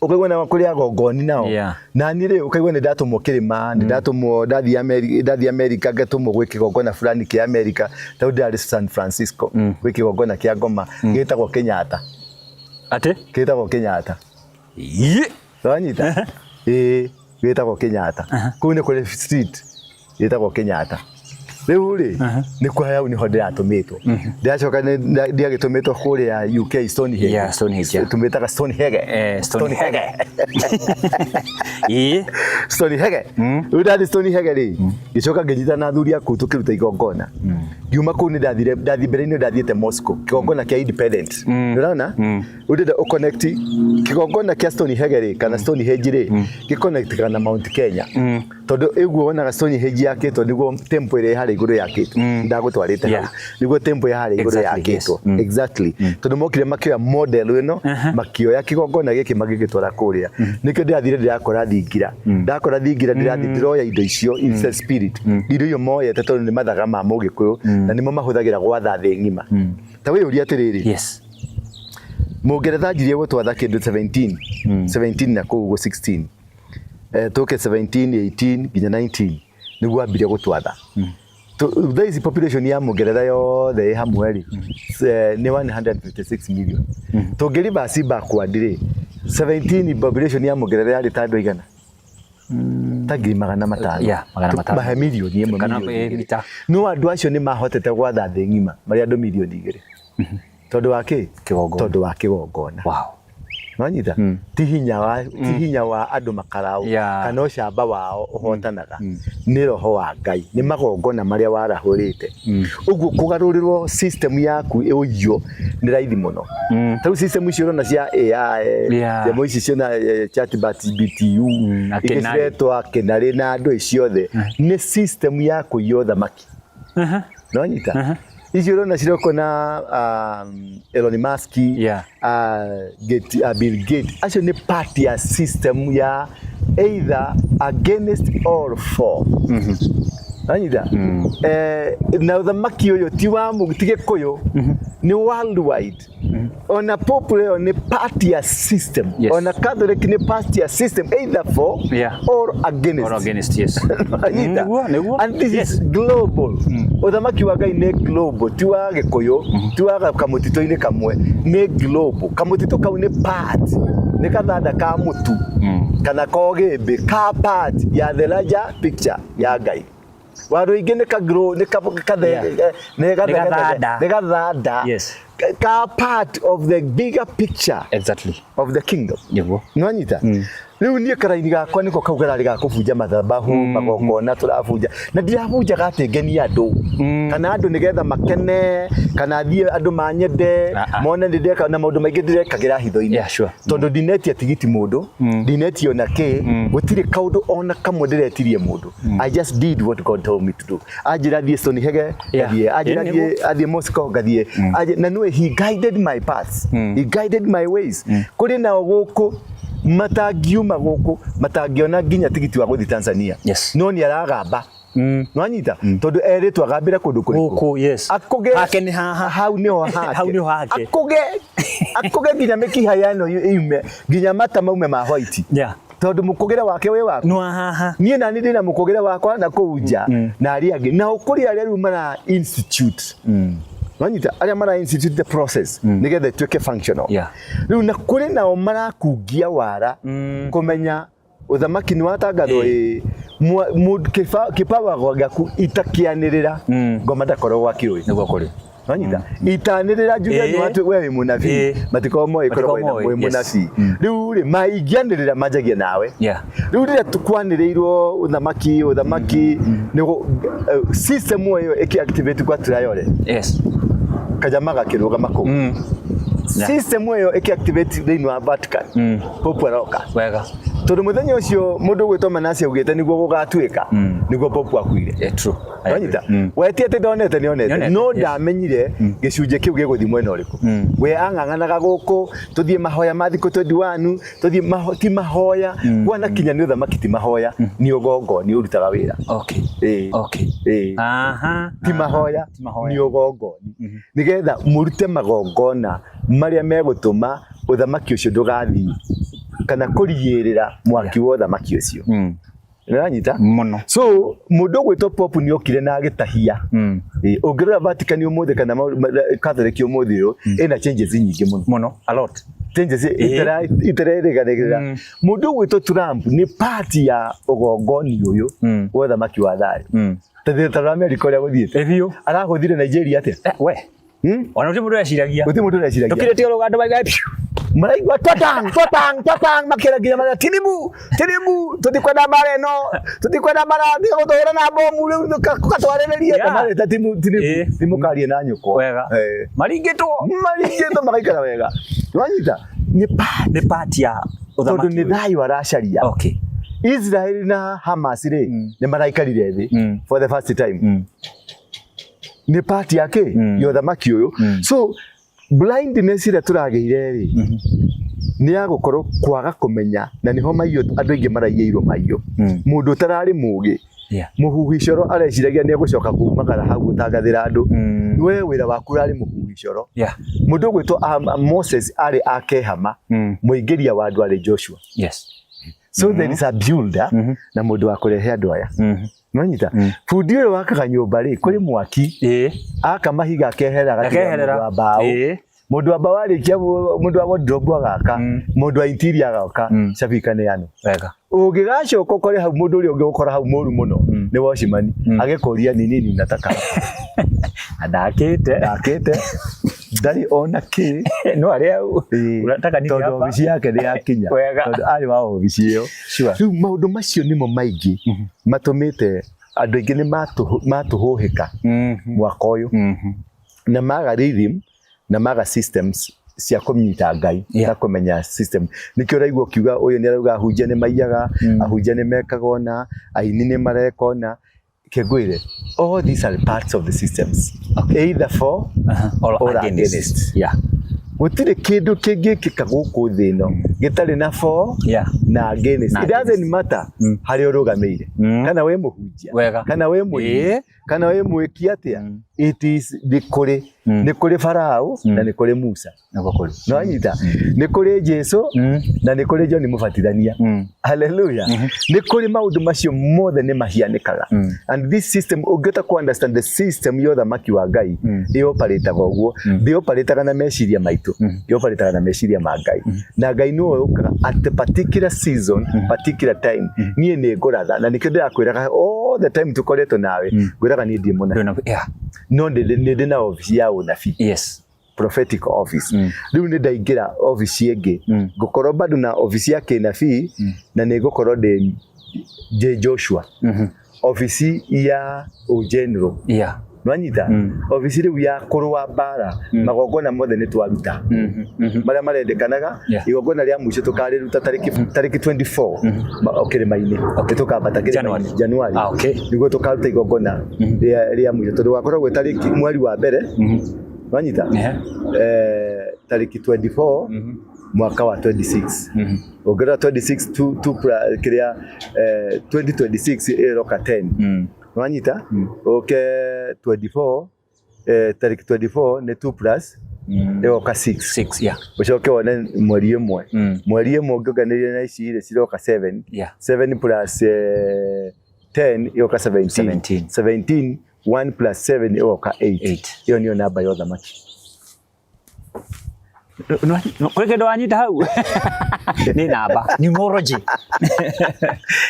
Ũkaigua na kũrĩ agongoni nao. Na niĩ rĩ, ũkaigua nĩ ndatũmwo kĩrĩma, nĩ ndatũmwo, ndathiĩ Amerika, ngatũmwo gwĩ kĩgongona fulani kĩa Amerika, tondũ ndĩrarĩ San Francisco, gwĩ kĩgongona kĩa ngoma, gĩtagwo Kenyatta. Atĩ? Gĩtagwo Kenyatta. Ĩ. Wanyita? Ĩĩ, gĩtagwo Kenyatta. Kũu nĩ kũrĩ street ĩtagwo Kenyatta. Rĩu rĩ, nĩ kwa hau nĩho ndĩratũmĩtwo. Ndĩracoka ndiagĩtũmĩtwo kũrĩa UK Stonehenge. Yeah, Stonehenge, yeah. Tũmĩtaga Stonehenge. Stonehenge. Ĩĩ. Stonehenge. Rĩu ndathiĩ Stonehenge rĩ, ngĩcoka ngĩnyita na athuri a kũu tũkĩruta igongona. Ngiuma kũu nĩ ndathire, ndathiĩ mbere-inĩ ndathiĩte Moscow, kĩgongona kĩa Independent. Nĩũrona? Ũrenda ũconnect kĩgongona kĩa Stonehenge rĩ, kana Stonehenge rĩ, gĩconnectĩkaga na Mount Kenya. Tondũ ĩguo wonaga Stonehenge yakĩtwo nĩguo temple ĩrĩa ĩ harĩa igũrũ yakĩtwo. Ndagũtwarĩte hau. Nĩguo temple ya harĩa igũrũ yakĩtwo. Exactly. Tondũ mokire makĩoya model ĩno, makĩoya kĩgongona gĩkĩ magĩgĩtwara kũrĩa. Nĩkĩo ndĩrathire ndĩrakora thingira. Ndakora thingira ndĩrathiĩ ndĩroya indo icio, it's a spirit. Indo icio moyete tondũ nĩ mathaga ma Mũgĩkũyũ na nĩmo mahũthagĩra gwatha thĩ ng'ima. Ta wĩyũrie atĩrĩrĩ. Mũngeretha anjirie gũtwatha kĩndũ 17, 17 na kũu ũguo 16. Tũke 17, 18 nginya 19 nĩguo ambire gũtwatha. Thaa ici population ya Mũngeretha yothe ĩ hamwe rĩ, nĩ 156 million. Tũngĩ reverse backward rĩ, 17 population ya Mũngeretha yarĩ ta andũ aigana? Ta 500,000. Yeah, 500. Mahe 1 million, Kana, 2 million. mita. No andũ acio nĩ mahotete gwatha thĩ ng'ima marĩ andũ 2 million. Tondũ wa kĩ? Kĩgongona. Tondũ wa kĩgongona. Wow. Nwanyita? Ti hinya wa andũ makarau kana ũcamba wao ũhotanaga. Nĩ roho wa Ngai, nĩ magongona marĩa warahũrĩte. Ũguo kũgarũrĩrwo system yaku ĩũiywo nĩ raithi mũno. Ta rĩu system icio ũrona cia AI, nyamũ ici ciona ChatGPT, Na ingĩ Kenari. ciretwo Kenari na andũ ici othe, nĩ system ya kũiya ũthamaki. Nwanyita? Icio ũrona cirokwo na Elon Musk, Gates, Bill Gates, acio nĩ part ya system ya either against or for. Wanyita? Na ũthamaki ũyũ ti wa ti Gĩkũyũ, nĩ worldwide. Ona Pope ĩyo nĩ part ya system. Ona Catholic nĩ part ya system, either for or against. Or against, yes. Wanyita? Nĩguo, nĩguo. And this is global. Ũthamaki wa Ngai nĩ global, ti wa Gĩkũyũ, ti wa kamũtitũ-inĩ kamwe, nĩ global. Kamũtitũ kau nĩ part, nĩ kathanda ka mũtu kana kogĩmbĩ ka part ya the larger picture ya Ngai. Waru ingĩ nĩ ka grow, nĩ ka kathe nĩ Nĩ gathanda. Nĩ gathanda. Ka part of the bigger picture of the kingdom. Nĩguo. Nĩwanyita? Rĩu niĩ karaini gakwa nĩko kau kararĩ ga kũbunja mathabahu, magongona tũrabunja. Na ndirabunjaga atĩ ngenie andũ. Kana andũ nĩgetha makene, kana thiĩ andũ manyende, mone nĩ ndeka, na maũndũ maingĩ ndĩrekagĩra hitho-inĩ. Yeah, sure. Tondũ ndinetia tigiti mũndũ, ndinetia ona kĩ, gũtirĩ kaũndũ ona kamwe ndĩretirie mũndũ. I just did what God told me to do. Anjĩra thiĩ Stony Hege, ngathiĩ. Anjĩra athiĩ Moscow, ngathiĩ. Na nĩwe he guided my paths. He guided my ways. Kũrĩ nao gũkũ matangiuma gũkũ, matangĩona nginya tigiti wa gũthiĩ Tanzania. No nĩ aragamba. Nwanyita? Tondũ erĩtwo agambĩre kũndũ kũrĩkũ? Gũkũ, yes. Akũge Hake nĩ haha. Hau nĩho hake. Hau nĩho hake. Akũge, akũge nginya mĩkiha ya ĩno yume, nginya mata maume ma white. Tondũ mũkũgĩre wake wĩ waku. Nĩ wa haha. Niĩ nani ndĩna mũkũgĩre wakwa na kũu nja, na arĩa angĩ. Nao kũrĩ arĩa rĩu mara institute. Nwanyita? Arĩa mara institute the process, nĩgetha ĩtuĩke functional. Rĩu na kũrĩ nao marakungia wara, kũmenya ũthamaki nĩ watangathwo, ĩ, kĩbawa gĩaku itakĩanĩrĩra, ngoma ndakoragwo akĩũĩ. Nĩguo kũrĩ. Wanyita? Itanĩrĩra njuge nĩ watu we wĩ mũnabii, matikoragwo moĩ korwo Matikoragwo wĩ moĩ, yes. mũnabii. Rĩu rĩ, maingĩanĩrĩra manjagia nawe. Rĩu rĩrĩa tũkwanĩrĩirwo ũthamaki, ũthamaki, nĩ system ĩyo ĩkĩ-activate gwa Traore. Kajama gakĩrũgama kũu. System ĩyo ĩkĩ-activate thĩinĩ wa Vatican. Pope aroka. Wega. Tondũ mũthenya ũcio mũndũ ũgwĩtwo Manase augĩte nĩguo gũgatuĩka, nĩguo Pope akuire. Yeah, true. I agree. Wanyita? We ti atĩ ndonete, nĩonete. Nĩonete, No yes. ndamenyire gĩcunjĩ kĩu gĩgũthiĩ mwena ũrĩkũ. We ang'ang'anaga gũkũ, tũthiĩ mahoya ma thikũ 21, tũthiĩ ti mahoya. Kwana kinya nĩ ũthamaki ti mahoya, nĩ ũgongoni ũrutaga wĩra. Ti mahoya, Ti mahoya. nĩ ũgongoni. Nĩgetha mũrute magongona marĩa megũtũma ũthamaki ũcio ndũgathiĩ kana kũrigĩrĩra mwaki wa ũthamaki ũcio. Nĩũranyita? Mũno. So mũndũ ũgwĩtwo Pope nĩ okire na agĩtahia. Ũngĩrora Vatican ũmũthĩ kana Catholic ũmũthĩ ũyũ, ĩna changes nyingĩ mũno. Mũno, a lot. Changes itererĩganĩrĩra. Mũndũ ũgwĩtwo Trump nĩ part ya ũgongoni ũyũ wa ũthamaki wa thayũ. Ta rora America ũrĩa gũthiĩte. Biũ. Arahũthire Nigeria atĩa? We. Ona gũtirĩ mũndũ ũreciragia. Gũtirĩ mũndũ ũreciragia. Tũkirĩte o rũgando maiga piu. Maraigua twatang, twatang, twatang, makĩra nginya marĩa Tinubu, Tinubu, tũtikwenda mbara ĩno, tũtikwenda mbara, tiga gũtũhũra na bomu rĩu tũgatwarĩrĩrie. Mareta Tinubu, timũkarie na nyũkwa. Wega. Maringĩtwo. Maringĩtwo magaikara wega. Wanyita? Nĩ part. Nĩ part ya Tondũ ũthamaki nĩ ũyũ. thayũ aracaria. Israel na Hamas rĩ, nĩ maraikarire thĩ for the first time. Nĩ part ya kĩ? Ya ũthamaki ũyũ. So blindness ĩrĩa tũragĩire rĩ, nĩ ya gũkorwo kwaga kũmenya, na nĩho maiyo andũ aingĩ maraiyĩirwo maiyo. Mũndũ ũtararĩ mũgĩ, mũhuhi coro areciragia nĩ egũcoka kumagara hau gũtangathĩra andũ. We wĩra waku ũrarĩ mũhuhi coro. Mũndũ ũgwĩtwo Moses arĩ akehama, mũingĩria wa andũ arĩ Joshua. So there is a builder na mũndũ wa kũrehe andũ aya. Nĩwanyita? Bundi ũyũ wakaga nyũmba rĩ, kũrĩ mwaki. Aka mahiga akeherera agatiga Akeherera. mũndũ wa mbaũ. Mũndũ wa mbaũ arĩkia, mũndũ wa wardrobe agaka, mũndũ wa interior agoka, cabi ikaneanwo. Wega. Ũngĩgacoka ũkore hau mũndũ ũrĩa ũngĩ ũgũkora hau mũru mũno, nĩ watchman, agĩkũria ni nini unataka. Andakĩte. Ndakĩte. Ndarĩ ona kĩ. No arĩa hau. Unataka nini Tondũ hapa? obici yake nĩ yakinya. Wega. Tondũ arĩ wa obici ĩyo. Rĩu maũndũ macio nĩmo maingĩ matũmĩte andũ aingĩ nĩ matũhũhĩka mwaka ũyũ. Na maga rhythm na maga systems cia kũnyita Ngai na kũmenya system. Nĩkĩo ũraigua ũkiuga ũyũ nĩ arauga ahunjia nĩ maiyaga, ahunjia nĩ mekaga ũna, aini nĩ mareka ũna. Kĩngwĩre, all these are parts of the systems, either for Or or against. against. Gũtirĩ kĩndũ kĩngĩkĩka gũkũ thĩ ĩno gĩtarĩ na for na against. Na It doesn't against. matter harĩa ũrũgamĩire, kana wĩ mũhunjia, kana wĩ mũini, kana wĩ mwĩki atĩa, it is nĩ kũrĩ nĩ kũrĩ Farao na nĩ kũrĩ Musa. Nĩguo kũrĩ. Nĩwanyita? Nĩ kũrĩ Jesu na nĩ kũrĩ John Mũbatithania. Hallelujah. Nĩ kũrĩ maũndũ macio mothe nĩ mahianĩkaga. And this system, ũngĩhota ku understand the system ya ũthamaki wa Ngai, ĩoparĩtaga ũguo. Ndĩoparĩtaga na meciria maitũ, ĩoparĩtaga na meciria ma Ngai. Na Ngai nĩwe ũkaga at a particular season, particular time. Niĩ nĩ ngũratha na nĩkĩo ndĩrakwĩraga all the time tũkoretwo nawe, ngwĩraga niĩ ndirĩ mũnabii. No nĩ ndĩ na obici ya ũnabii. Prophetic office. Rĩu nĩ ndaingĩra obici ĩngĩ, ngũkorwo bado na obici ya kĩnabii, na nĩ ngũkorwo ndĩ ndĩ Joshua, obici ya ũgeneral. Nwanyita? Obici rĩu ya kũrũa mbara, magongona mothe nĩ twaruta marĩa marendekanaga. Igongona rĩa mũico tũkarĩruta tarĩki 24 kĩrĩma-inĩ. Nĩ tũkambata kĩrĩma-inĩ January. Ah, okay. Nĩguo tũkaruta igongona rĩa mũico, tondũ wakoragwo tarĩki mweri wa mbere, nwanyita? Tarĩki 24 mwaka wa 26. Ũngĩrora 26 tu kĩrĩa, 2026 ĩroka 10. Nwanyita? Ũke 24, tarĩki 24 nĩ 2 plus ĩgoka 6. 6, yeah. Ũcoke wone mweri ĩmwe. Mweri ĩmwe ũngĩonganĩria na ici rĩ, ciroka 7. 7 plus 10 ĩgoka 17. 17. 17, 1 plus 7 ĩgoka 8. 8. Ĩyo nĩyo namba ya ũthamaki. Kũrĩ kĩndũ wanyita hau? Nĩ namba. Numerology.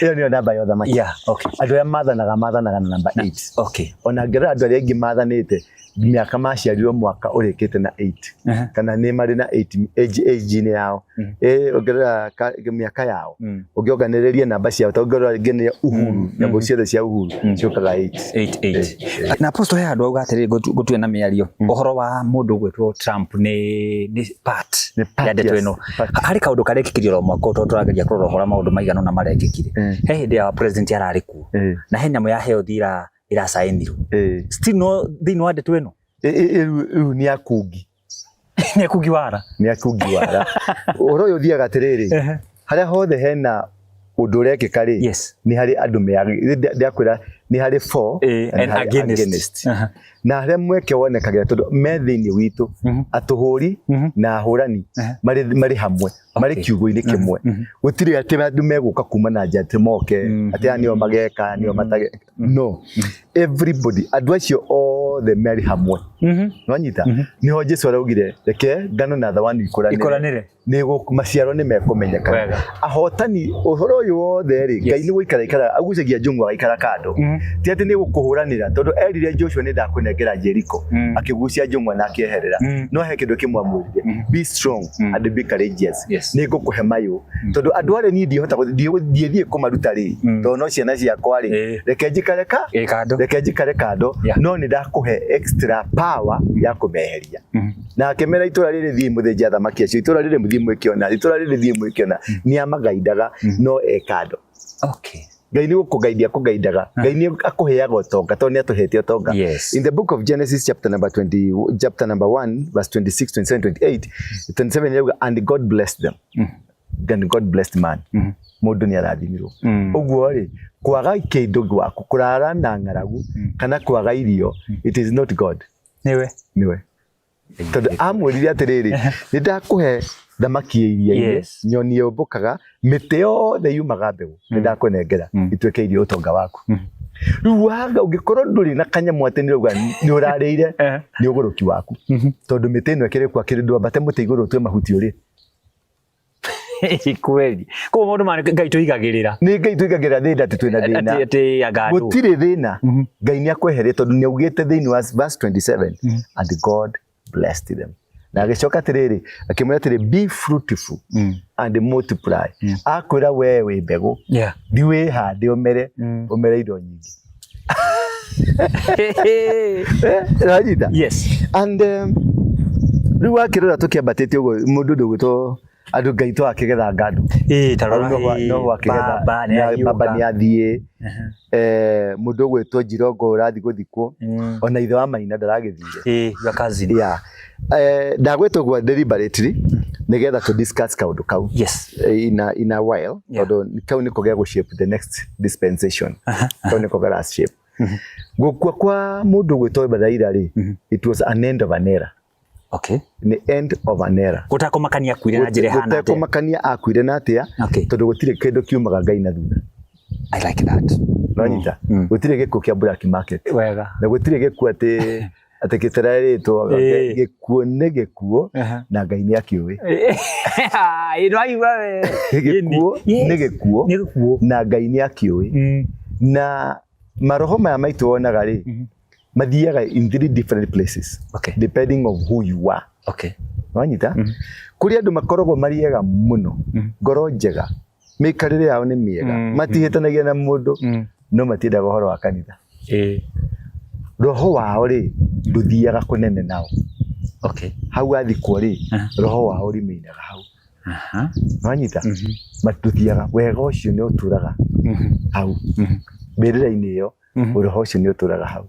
Ĩyo nĩyo namba ya ũthamaki. Yeah, okay. Andũ arĩa mathanaga na namba 8. Ona ngĩrora andũ arĩa aingĩ mathanĩte mĩaka maciarirwo mwaka ũrĩkĩte na 8, kana nĩ marĩ na 8 age-inĩ yao. Ũngĩrora mĩaka yao, ũngĩonganĩrĩria namba ciao, ta ũngĩrora nginya Uhuru, nyamũ ciothe cia Uhuru ciũkaga 8. 8 8. Na Apostle, he handũ auga atĩrĩrĩ, ngũtue na mĩario ũhoro wa mũndũ ũgwĩtwo Trump nĩ part Nĩ part, ya ndeto yes, ĩno. Part. Harĩ kaũndũ karekĩkire oro mwaka ũyũ, tondũ tũrageria kũrora ũhoro maũndũ maigana ũna marekĩkire. He hĩndĩ ya president ararĩ kuo na he nyamũ ya health iracainirwo. Still no thĩinĩ wa ndeto ĩno. Rĩu nĩ akungi. Nĩ akungi wara. Nĩ akungi wara. Ũhoro ũyũ ũthiaga atĩrĩrĩ, harĩa hothe hena ũndũ ũrekĩka rĩ, nĩ harĩ andũ ndakwĩra nĩ harĩ for na and nĩ harĩ against. Against. Na harĩa mweke wonekagĩra, tondũ me thĩinĩ witũ, atũhũri na ahũrani marĩ hamwe, marĩ kiugo-inĩ kĩmwe. Gũtirĩ atĩ andũ megũka kuma na nja atĩ moke atĩ aya nĩo mageka, nĩo matageka. No, everybody, andũ acio othe marĩ hamwe. Nwanyita? Nĩho Jesu araugire reke ngano na thawani ikũranĩre. Ikũranĩre. Nĩ maciaro nĩ mekũmenyekana. Ahotani ũhoro ũyũ wothe rĩ, Ngai nĩ gũikara ikara agucagia njũng'wa agaikara kando. Ti atĩ nĩ gũkũhũranĩra, tondũ erire Joshua nĩ ndakũnengera Jericho, akĩgucia njũng'wa na akĩeherera. No he kĩndũ kĩmwe amwĩrire, be strong and be courageous. Nĩ ngũkũhe mayũ, tondũ andũ arĩa niĩ ndihota ndiĩthiĩ kũmaruta rĩ, tondũ no ciana ciakwa rĩ, reke njikare ka Ĩ kando. Reke njikare kando. No nĩ ndakũhe extra power ya kũmeheria. Na akĩmera itũra rĩrĩ thiĩ mũthĩnje athamaki acio, itũra rĩrĩ mũthiĩ mwĩke ũna, itũra rĩrĩ thiĩ mwĩke ũna. Nĩ amagaindaga no e kando. Ngai nĩ gũkũgaidia akũgaidaga. Ngai nĩ akũheaga ũtonga tondũ nĩ atũhete ũtonga. In the book of Genesis chapter number 20, chapter number 1 verse 26, 27, 28, 27 yauga, "And God blessed them." And God blessed man. Mũndũ nĩ arathimirwo. Ũguo rĩ, kwaga kĩndũ gwaku, kũrara na ng'aragu kana kwaga irio, it is not God. Nĩwe. Nĩwe. Tondũ amwĩrire atĩrĩrĩ, nĩ ndakũhe thamaki ya iria-inĩ, nyoni yũmbũkaga, mĩtĩ yothe yumaga mbegũ, nĩ ndakũnengera ituĩke irio, ũtonga waku. Rĩu waga, ũngĩkorwo ndũrĩ na kanyamũ atĩ nĩ ũrauga nĩ ũrarĩire, nĩ ũgũrũki waku. Tondũ mĩtĩ ĩno ĩkĩrĩ kwa kĩrĩ, ndwambate mũtĩ igũrũ ũtue mahuti ũrĩe. Kweli. Koguo maũndũ ma Ngai tũigagĩrĩra. Nĩ Ngai tũigagĩrĩra thĩna atĩ twĩna thĩna. Atĩ anga andũ. Gũtirĩ thĩna. Ngai nĩ akweheria, tondũ nĩ augĩte thĩinĩ wa verse 27, "And God blessed them." Na agĩcoka atĩrĩrĩ, akĩmwĩra atĩrĩ, "Be fruitful and multiply." Akwĩra we wĩ mbegũ. Thiĩ wĩhande ũmere, ũmere indo nyingĩ. Ũranyita? Yes. And rĩu wakĩrora tũkĩambatĩte ũguo, mũndũ ndũgwĩtwo Andũ Ngai to akĩgetha ngandũ. Ĩĩ, ta rora. No no akĩgetha. Baba nĩ ahiũka. Baba nĩ athiĩ. Mũndũ ũgwĩtwo Njirongo ũrathiĩ gũthikwo. Ona ithe wa Maina ndaragĩthire. Ĩĩ, your cousin. Yeah. Ndagwĩtwo ũguo deliberately nĩgetha tũ discuss kaũndũ kau. Yes. In a while, tondũ kau nĩko ge gũ shape the next dispensation. Kau nĩko gara shape. Gũkua kwa mũndũ ũgwĩtwo Raila rĩ, it was an end of an era. Nĩ end of an era. Gũtakũmakania akuire na njĩra ĩhana atĩa. Gũtekũmakania akuire na atĩa, tondũ gũtirĩ kĩndũ kiumaga Ngai na thutha. I like that. Nonyita? Gũtirĩ gĩkuũ kĩa black market. Wega. Na gũtirĩ gĩkuũ atĩ gĩtarerĩtwo. Gĩkuũ nĩ gĩkuũ na Ngai nĩ akĩũĩ. Ĩĩ, nĩwaigua we. Gĩkuũ nĩ gĩkuũ Nĩ gĩkuũ. na Ngai nĩ akĩũĩ. Na maroho maya maitũ wonaga rĩ, mathiaga in three different places depending of who you are. Wanyita? Kũrĩ andũ makoragwo marĩ ega mũno, ngoro njega, mĩikarĩre yao nĩ mĩega, matihĩtanagia na mũndũ, no matiendaga ũhoro wa kanitha. Roho wao rĩ, ndũthiaga kũnene nao. Hau athikwo rĩ, roho wao remainaga hau. Wanyita? Matũthiaga wega ũcio nĩ ũtũraga hau mbĩrĩra-inĩ ĩyo, roho ũcio nĩ ũtũraga hau.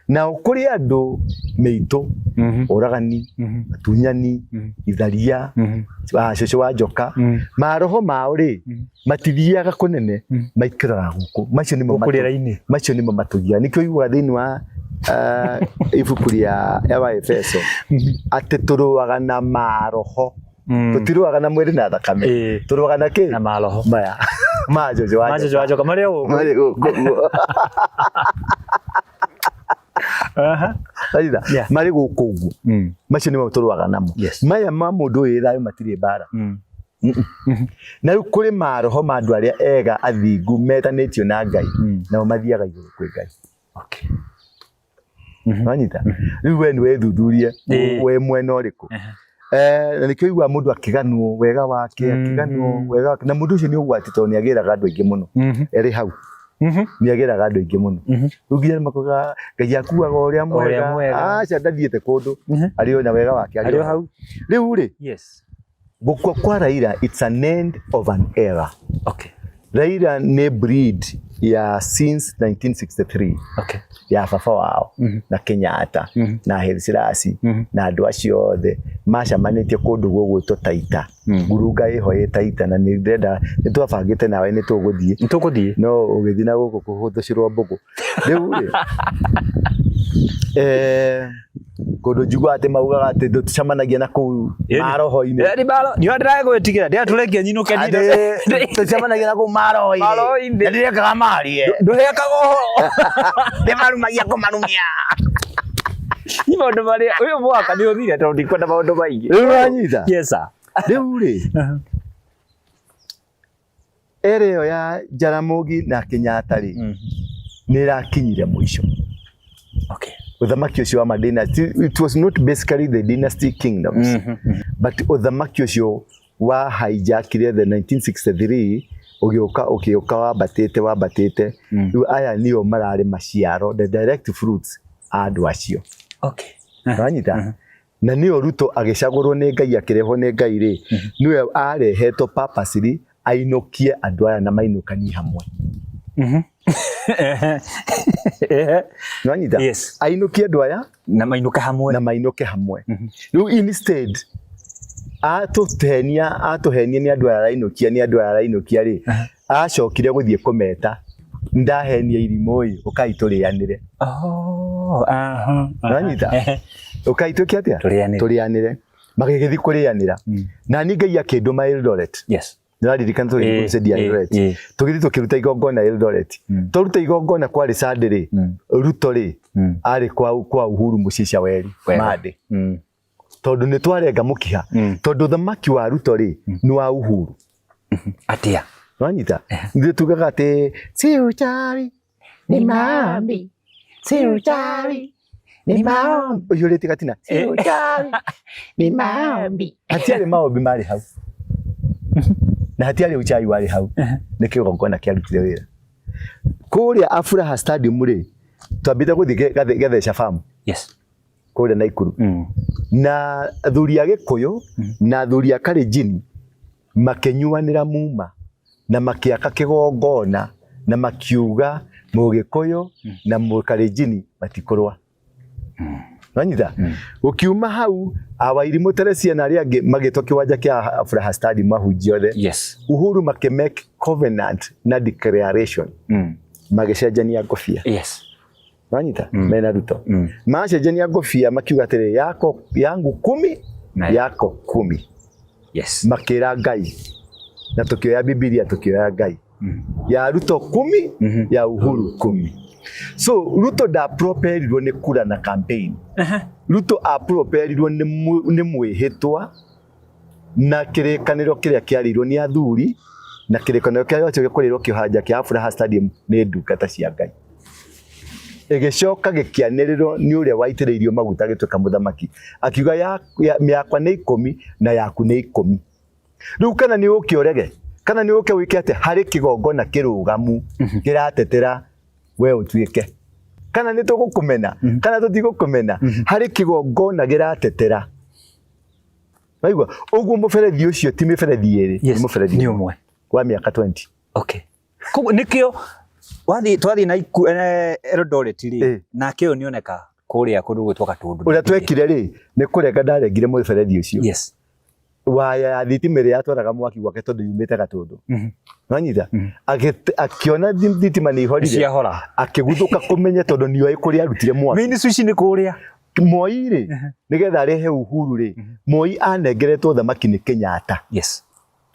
Nao kũrĩ andũ mĩitũ, oragani, atunyani, itharia, wa cũcũ wa njoka, maroho mao rĩ, matithiaga kũnene, maikaraga gũkũ. Macio nĩmo Gũkũ rĩera-inĩ. Macio nĩmo matũgiaga. Nĩkĩo ũiguaga thĩinĩ wa ibuku rĩa Waefeso atĩ tũrũaga na maroho, tũtirũaga na mwĩrĩ na thakame, tũrũaga na kĩ? Na maroho. Maya ma cũcũ wa Ma cũcũ wa njoka marĩ o gũkũ. Marĩ gũkũ ũguo. Aitha, marĩ gũkũ ũguo. Macio nĩmo tũrũaga namo. Maya ma mũndũ ũyũ wĩ thayũ matirĩ mbara. Na rĩu kũrĩ maroho ma andũ arĩa ega athingu metanĩtio na Ngai, nao mathiaga igũrũ kwĩ Ngai. Wanyita? Rĩu we nĩ wĩthuthurie wĩ mwena ũrĩkũ. Na nĩkĩo ũiguaga mũndũ akĩganwo wega wake, akĩganwo wega wake, na mũndũ ũcio nĩ ũgwati tondũ nĩ agĩraga andũ aingĩ mũno. Erĩ hau nĩ agĩraga andũ aingĩ mũno. Rĩu nginya nĩ makugaga Ngai akuaga ũrĩa Ũrĩa mwega. Mwega. Aca, ndathiĩte kũndũ, arĩ o na wega wake Arĩ o hau. Rĩu rĩ, gũkua kwa Raila, it's an end of an era. Raila nĩ breed ya since 1963 ya baba wao na Kenyatta na Haile Selassie na andũ acio othe macemanĩtie kũndũ gũgwĩtwo Taita. Ngurunga ĩho ĩ Taita, na nĩ ndĩrenda nĩ twabangĩte nawe nĩ tũgũthiĩ. Nĩ tũgũthiĩ. No ũgĩthiĩ na gũkũ kũhũthũcĩrwo mbũgũ. Rĩu rĩ, kũndũ njiguaga atĩ maugaga atĩ tũcemanagia na kũu maroho-inĩ. Nĩ maro, nĩ ndĩragwĩtigĩra, ndĩratũrekia nyinũke. Atĩ tũcemanagia na kũu maroho-inĩ. Maroho-inĩ. Na ndirekaga marie. Ndũhekaga ũhoro. Ndĩmarumagia kũmarumia. Ni maũndũ marĩa ũyũ mwaka nĩ ũthire tondũ ndikwenda maũndũ maingĩ. Rĩu wanyita? Yes sir. Rĩu rĩ, era ĩyo ya Jaramogi na Kenyatta rĩ, nĩ ĩrakinyire mũico. Ũthamaki ũcio wa ma dynasty, it was not basically the dynasty kingdoms, but ũthamaki ũcio wa hijackire the 1963, ũgĩũka ũkĩũka wambatĩte wambatĩte. Rĩu aya nĩo mararĩ maciaro, the direct fruits a andũ acio. Wanyita? Na nĩyo Ruto agĩcagũrwo nĩ Ngai, akĩrehwo nĩ Ngai rĩ, nĩwe arehetwo purposely ainũkie andũ aya na mainũkanie hamwe. Nĩwanyita? Yes. Ainũkie andũ aya Na mainũke hamwe. Na mainũke hamwe. Rĩu instead atũhenia atũhenia nĩ andũ aya arainũkia, nĩ andũ aya arainũkia rĩ, acokire gũthiĩ kũmeta, ndahenia irimũ ĩ, ũkai tũrĩanĩre. Oh, aha. Nĩwanyita? Ũkai twĩke atĩa? Tũrĩanĩre. Tũrĩanĩre. Magĩgĩthiĩ kũrĩanĩra. Na niĩ Ngai akĩndũma Eldoret. Nĩraririkana tũgĩthiĩ crusade ya Eldoret. Tũgĩthiĩ tũkĩruta igongona Eldoret. Twaruta igongona kwarĩ Sunday rĩ, Ruto rĩ, arĩ kwa Uhuru Mũcicia Weri, Mande. Tondũ nĩ twarenga mũkiha. Tondũ thamaki wa Ruto rĩ, nĩ wa Uhuru. Atĩa? Wanyita? Nĩ tugaga atĩ si uchawi ni maombi, si uchawi ni maombi. Ũiyũrĩtie gatina. Si uchawi ni maombi. Hatiarĩ maombi marĩ hau. Na hatiarĩ uchawi warĩ hau. Nĩ kĩgongona kĩarutire wĩra. Kũrĩa Afuraha Stadium rĩ, twambĩte gũthiĩ Gatheca Farm. Kũrĩa Naikuru. Na athuri a Gĩkũyũ na athuri a Kalenjin Makĩnyuanĩra muma na makĩaka kĩgongona na makiuga Mũgĩkũyũ na Mũkalenjini matikũrũa. Wanyita? Gũkiuma hau Awairimũ Teresia na arĩa angĩ magĩtwo kĩwanja kĩa Afraha Stadium mahunjia othe. Uhuru makĩ make covenant na declaration. Magĩcenjania ngobia. Wanyita? Mena Ruto. Macenjania ngobia makiuga atĩrĩ, yako yangu 10 Na yako 10. Makĩra Ngai na tukĩoya Bibilia, tukĩoya Ngai. Ya Ruto 10, ya Uhuru 10. So Ruto ndaproperirwo nĩ kura na campaign. Ruto aproperirwo nĩ mwĩhĩtwa na kĩrĩkanĩro kĩrĩa kĩarĩirwo nĩ athuri, na kĩrĩkanĩro kĩrĩa gĩcoke kũrĩrwo kĩwanja kĩa Afraha Stadium nĩ ndungata cia Ngai. Ĩgĩcoka gĩkĩanĩrĩrwo nĩ ũrĩa waitĩrĩirio maguta agĩtuĩka mũthamaki, akiuga yakwa nĩ 10 na yaku nĩ 10. Rĩu kana nĩ ũke ũrege, kana nĩ ũke wĩke atĩa, harĩ kĩgongona kĩrũgamu kĩratetera we ũtuĩke. Kana nĩ tũgũkũmena, kana tũtigũkũmena, harĩ kĩgongona gĩratetera. Waigua? Ũguo mũberethi ũcio ti mĩberethi ĩrĩ, nĩ mũberethi Nĩ ũmwe wa mĩaka 20. Koguo nĩkĩo wathiĩ twathiĩ na Eldoret rĩ, nake ũyũ nĩoneka kũrĩa kũndũ gwĩtwo Gatũndũ. Ũrĩa twekire rĩ, nĩ kũrenga ndarengire mũberethi ũcio. Waya ya thitima ĩrĩa yatwaraga mwaki gwake tondũ yumĩte Gatũndũ. Wanyita? Akĩona thitima nĩ ihorire. Ciahora. Akĩguthũka kũmenya tondũ nĩoĩ kũrĩa arutire mwaki. Main switch nĩ kũrĩa. Moi rĩ, nĩgetha arehe Uhuru rĩ, Moi anengeretwo thamaki nĩ Kenyatta.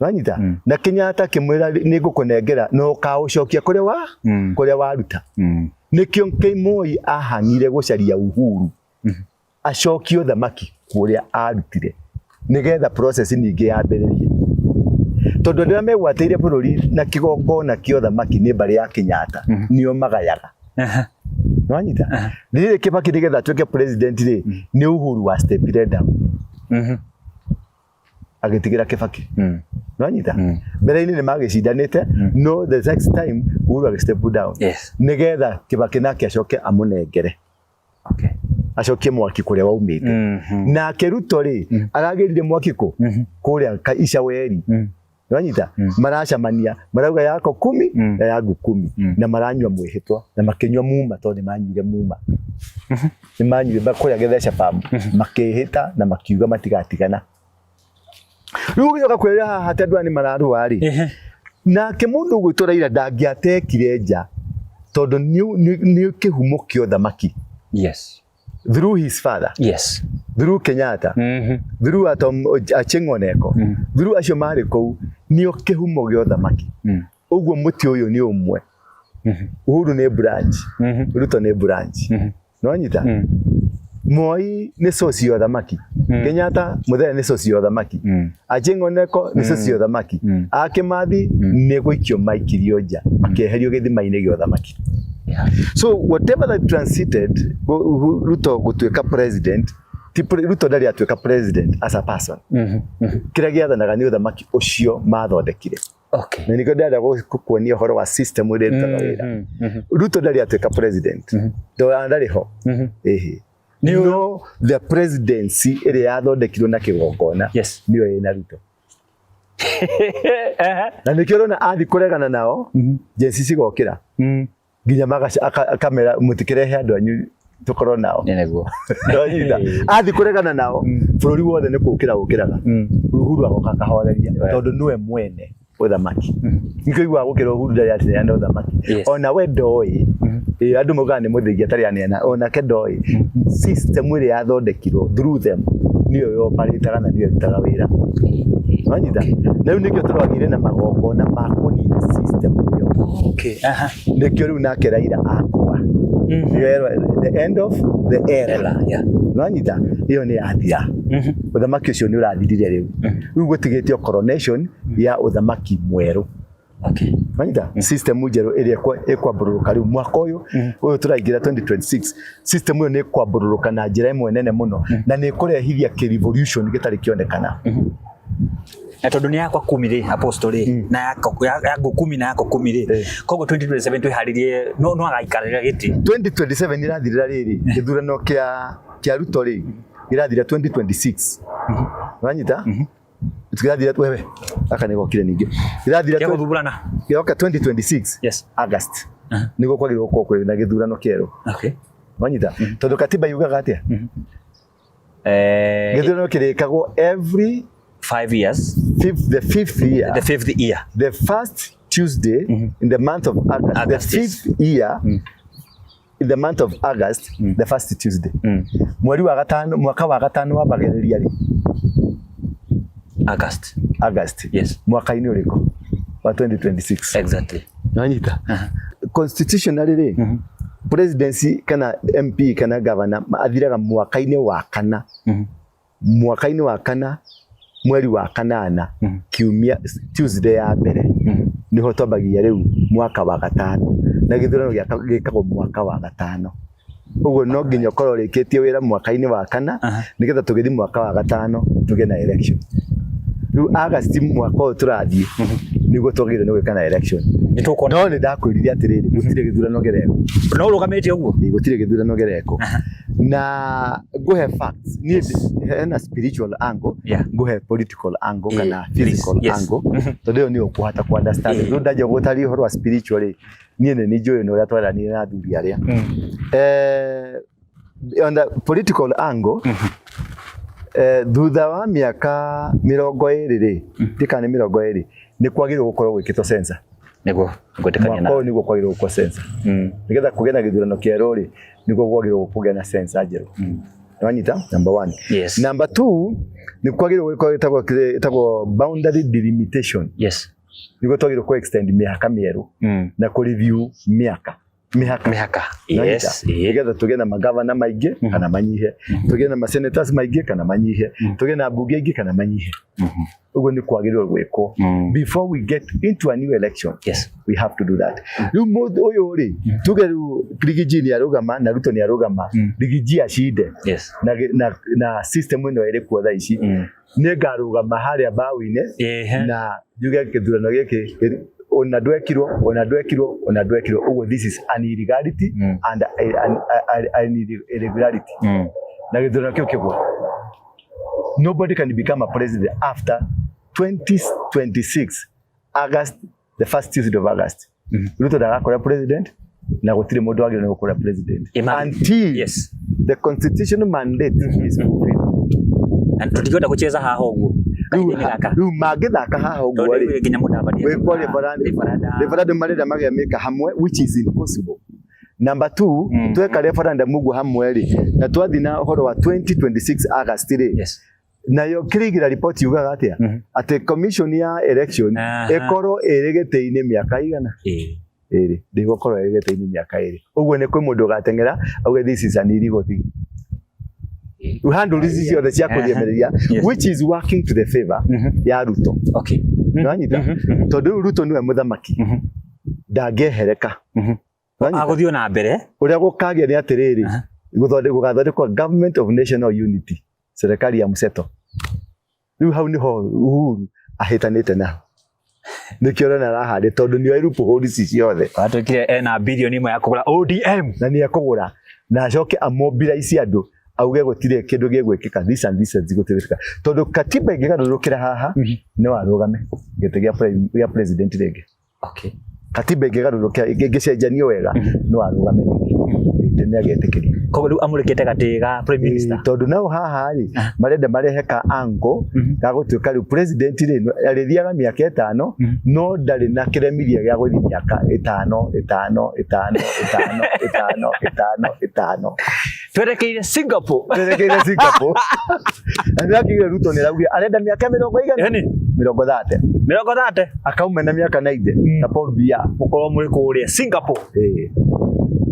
Wanyita? Na Kenyatta akĩmwĩra nĩ ngũkũnengera na ũkaũcokia kũrĩa wa kũrĩa waruta. Nĩkĩo Moi ahang'ire gũcaria Uhuru. Acokio thamaki kũrĩa arutire nĩgetha process ningĩ yambĩrĩrie. Tondũ andũ arĩa megwatĩire bũrũri na kĩgongona kĩa ũthamaki nĩ mbarĩ ya Kenyatta, nĩo magayaga. Nĩwanyita? Rĩrĩ Kibaki nĩgetha atuĩke president rĩ, nĩ Uhuru wa step down. Agĩtigĩra Kibaki. Nĩwanyita? Mbere-inĩ nĩ magĩcindanĩte, no the next time Uhuru agĩ step down. Nĩgetha Kibaki nake acoke amũnengere. Acokie mwaki kũrĩa waumĩte. Nake Ruto rĩ, aragĩrire mwaki kũ? Kũrĩa Icaweri. Nĩwanyita? Maracemania, marauga yako 10 na yangu 10, na maranyua mwĩhĩtwa na makĩnyua muma tondũ nĩ manyuire muma. Nĩ manyuire kũrĩa Gĩtheca pub, makĩĩhĩta na makiuga matigatigana. Rĩu ũgĩcoka kwĩra haha atĩ andũ aya nĩ mararũa rĩ, nake mũndũ ũgwĩtwo Raila ndangĩatekire nja tondũ nĩ kĩhumo kĩa ũthamaki. Through his father. Through Kenyatta. Through Atom Achieng' Oneko. Through acio marĩ kũu nĩo kĩhumo kĩa ũthamaki. Ũguo mũtĩ ũyũ nĩ ũmwe. Uhuru nĩ branch. Ruto nĩ branch. Nĩwanyita? Moi nĩ source ya ũthamaki. Kenyatta mũthee nĩ source ya ũthamaki. Achieng' Oneko nĩ source ya ũthamaki. A Kimathi nĩ gũikio maikirio nja, makĩeherio gĩthima-inĩ gĩa ũthamaki. So whatever that transited Ruto gũtuĩka president, ti Ruto ndarĩ atuĩka president as a person. Kĩrĩa gĩathanaga nĩ ũthamaki ũcio mathondekire. Na nĩkĩo ndĩrenda gũkuonia ũhoro wa system ĩrĩa ĩrutaga wĩra. Ruto ndarĩ atuĩka president. Ndarĩ ho. Ĩhĩ. No the presidency ĩrĩa yathondekirwo na kĩgongona nĩyo ĩna Ruto. Na nĩkĩo ũrona athiĩ kũregana nao, Gen Z cigokĩra. Nginya akamera mũtikĩrehe andũ anyu tũkorwo nao. Nĩ nĩguo. Ndwanyita. Athiĩ kũregana nao, bũrũri wothe nĩ kũũkĩra ũkĩraga. Uhuru agoka akahoreria tondũ nĩwe mwene ũthamaki. Nĩkĩo ũiguaga gũkĩra Uhuru ndarĩ aneana ũthamaki. Ona we ndoĩ. Andũ maugaga nĩ mũthĩgi atarĩ aneana, onake ndoĩ. System ĩrĩa yathondekirwo through them nĩyo yoparĩtaga na nĩyo ĩrutaga wĩra. Wanyita? Na rĩu nĩkĩo tũragĩire na magongona ma kũnina system ĩyo. Nĩkĩo rĩu nake Raila akua. The end of the era. Era, yeah. Wanyita? Ĩyo nĩ yathira. Ũthamaki ũcio nĩ ũrathirire rĩu. Rĩu gũtigĩtio coronation ya ũthamaki mwerũ. Wanyita? System njerũ ĩrĩa ĩkwambũrũrũka rĩu mwaka ũyũ, ũyũ tũraingĩra 2026, system ĩyo nĩ ĩkwambũrũrũka na njĩra ĩmwe nene mũno, na nĩ ĩkũrehithia kĩ-revolution gĩtarĩ kĩonekana. Na tondũ nĩ yakwa 10 rĩ, Apostle rĩ, na yangu 10 na yako 10 rĩ, koguo 2027 twĩharĩrie, no agaikarĩra gĩtĩ. 2027 ĩrathirĩra rĩrĩ, gĩthurano kĩa Ruto rĩ, gĩrathira 2026. Wanyita? Kĩrathira wewe aka nĩ gokire ningĩ kĩrathira Gĩa gũthumbũrana. Gĩoka 2026 Yes. August nĩguo kwagĩrĩirwo gũkorwo kwĩ na gĩthurano kĩerũ. Okay. Wanyita? Tondũ katiba yugaga atĩa? Eh, Gĩthurano kĩrĩkagwo every 5 years. fifth, the fifth year. The fifth year. The first Tuesday in the month of August, August, the yes. fifth year in the month of August, the first Tuesday. Mweri wa gatano, mwaka wa gatano wambagĩrĩria rĩ? August. August. Yes. Mwaka-inĩ ũrĩkũ? Wa 2026. Exactly. Nanyita. Constitutionally rĩ, presidency kana MP kana governor athiraga mwaka-inĩ wa kana. Mwaka-inĩ wa kana mweri wa kanana kiumia Tuesday ya mbere niho twambagia rĩu mwaka wa gatano na gĩthurano gĩkagwo mwaka wa gatano ũguo no nginya ũkorwo ũrĩkĩtie wĩra mwaka-inĩ wa kana nĩgetha tũgĩthiĩ mwaka wa gatano tũgĩe na election. Rĩu August mwaka ũyũ tũrathiĩ nĩguo twagĩrĩirwo nĩ gwĩka na election. Nĩ tũkuona. No nĩ ndakwĩrire atĩrĩrĩ, gũtirĩ gĩthurano kĩrekwo. No ũrũgamĩte ũguo? Ĩĩ, gũtirĩ gĩthurano kĩrekwo. Na ngũhe facts niĩ hena spiritual angle, ngũhe political angle kana physical angle tondũ ĩyo nĩyo ũkũhota ku understand. Rĩu ndanjia gũtarĩria ũhoro wa spiritual rĩ, niĩ nĩ njũĩ na ũrĩa twaranire na athuri arĩa. On the political angle, thutha wa mĩaka 20 rĩ, ndikana nĩ 20, nĩ kwagĩrĩirwo gũkorwo gwĩkĩtwo census. Nĩguo ngwĩtĩkania Mwaka na. ũyũ nĩguo kwagĩrĩirwo gũkorwo census. Nĩgetha kũgĩe na gĩthurano kĩerũ rĩ, nĩguo kwagĩrĩirwo kũgĩa na census njerũ. Nĩwanyita? Number one. Yes. Number two, nĩ kwagĩrĩirwo gwĩkwo ĩtagwo boundary delimitation. Yes. Nĩguo twagĩrĩirwo kũ extend mĩhaka mĩerũ na kũ review mĩaka. Mĩhaka. Mĩhaka. Nĩwanyita? Yes. Nĩgetha tũgĩe na magavana maingĩ kana manyihe, tũgĩe na masenators maingĩ kana manyihe, tũgĩe na mbunge aingĩ kana manyihe. Ũguo nĩ kwagĩrĩirwo gwĩkwo. Before we get into a new election, Yes. we have to do that. Rĩu mũndũ ũyũ rĩ, tuge rĩu Riggy G nĩ arũgama na Ruto nĩ arũgama, Riggy G acinde Yes. na system ĩno ĩrĩ kuo thaa ici, nĩ ngarũgama harĩa mbaũ-inĩ na njuge gĩthurano gĩkĩ ona ndwekirwo, ona ndwekirwo, ona ndwekirwo. Ũguo this is an illegality and an irregularity. Na gĩthurano kĩu kĩgwe. Nobody can become a president after 2026 August, the first Tuesday of August. Ruto ndagakorwo president na gũtirĩ mũndũ wagĩrĩirwo nĩ gũkorwo president until Yes. the constitutional mandate is fulfilled. Na tũtingĩhota gũcheza haha ũguo. Kahinda-inĩ gaka. Rĩu mangĩthaka haha ũguo Tondũ rĩ, rĩu nginya Mudavadi gwĩkwo referendum, referendum marenda magemĩka hamwe, which is impossible. Number two, tweka referendum ũguo hamwe rĩ, na twathiĩ na ũhoro wa 2026 August rĩ, Yes. nayo kĩrĩgĩra report yugaga atĩa? Atĩ commission ya election ĩkorwo ĩrĩ gĩtĩ-inĩ mĩaka igana ĩrĩ, ndĩgũkorwo ĩrĩ gĩtĩ-inĩ mĩaka ĩrĩ. Ũguo nĩ kwĩ mũndũ ũgateng'era auge this is an illegal thing. Handle ici ciothe cia kũriemereria, which is working to the favor ya Ruto. Okay. Nĩwanyita? Tondũ rĩu Ruto nĩwe mũthamaki, ndangĩehereka. Nĩwanyita? Agũthiĩ na mbere. Ũrĩa gũkagĩa nĩ atĩrĩrĩ, gũgathondekwo government of national unity, serikali ya mseto. Rĩu hau nĩho Uhuru ahĩtanĩte naho. Nĩkĩo ũrona arahandĩ tondũ nĩoĩ loophole ici ciothe. Watuĩkire ena bilioni 1 ya kũgũra ODM. Na nĩ ekũgũra na acoke amobilize andũ auge gũtirĩ kĩndũ gĩgwĩkĩka, this and this and gũtirĩ gwĩkĩka. Tondũ katiba ĩngĩgarũrũkĩra haha no arũgame gĩtĩ gĩa president rĩngĩ. Okay. Katiba ĩngĩgarũrũkĩra ĩngĩcenjanio wega no arũgame rĩngĩ. Nĩ agetĩkĩrio. Koguo rĩu amũrĩkĩte gatĩ ga prime minister. Tondũ nao haha rĩ marenda marehe ka angle ga gũtuĩka rĩu president rĩ arĩthiaga mĩaka 5 no ndarĩ na kĩremithia gĩa gũthiĩ mĩaka 5 5 5 5 5 5 5. Twerekeire Singapore. Twerekeire Singapore. Na nĩrakĩire Ruto nĩaraugire arenda mĩaka mĩrongo igana? Yaani? 30. 30. Akauma na mĩaka 90 na Paul Biya. Mũkorwo mũrĩ kũrĩa Singapore.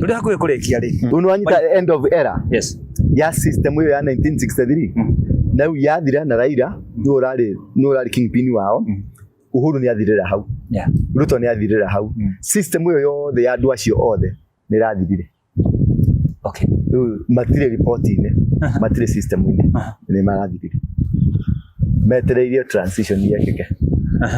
Tũrĩ hakuhĩ kũrĩkia rĩ. Rĩu nĩwanyita end of era. Yes. Ya system ĩyo ya 1963. Na rĩu yathira na Raila nĩwe ũrarĩ kingpin wao. Uhuru nĩathirĩra hau. Ruto nĩathirĩra hau. System ĩyo yothe ya andũ acio othe nĩrathirire. Okay. Rĩu matirĩ riboti-inĩ, matirĩ system-inĩ, nĩ marathirire. Metereirie transition yekĩke.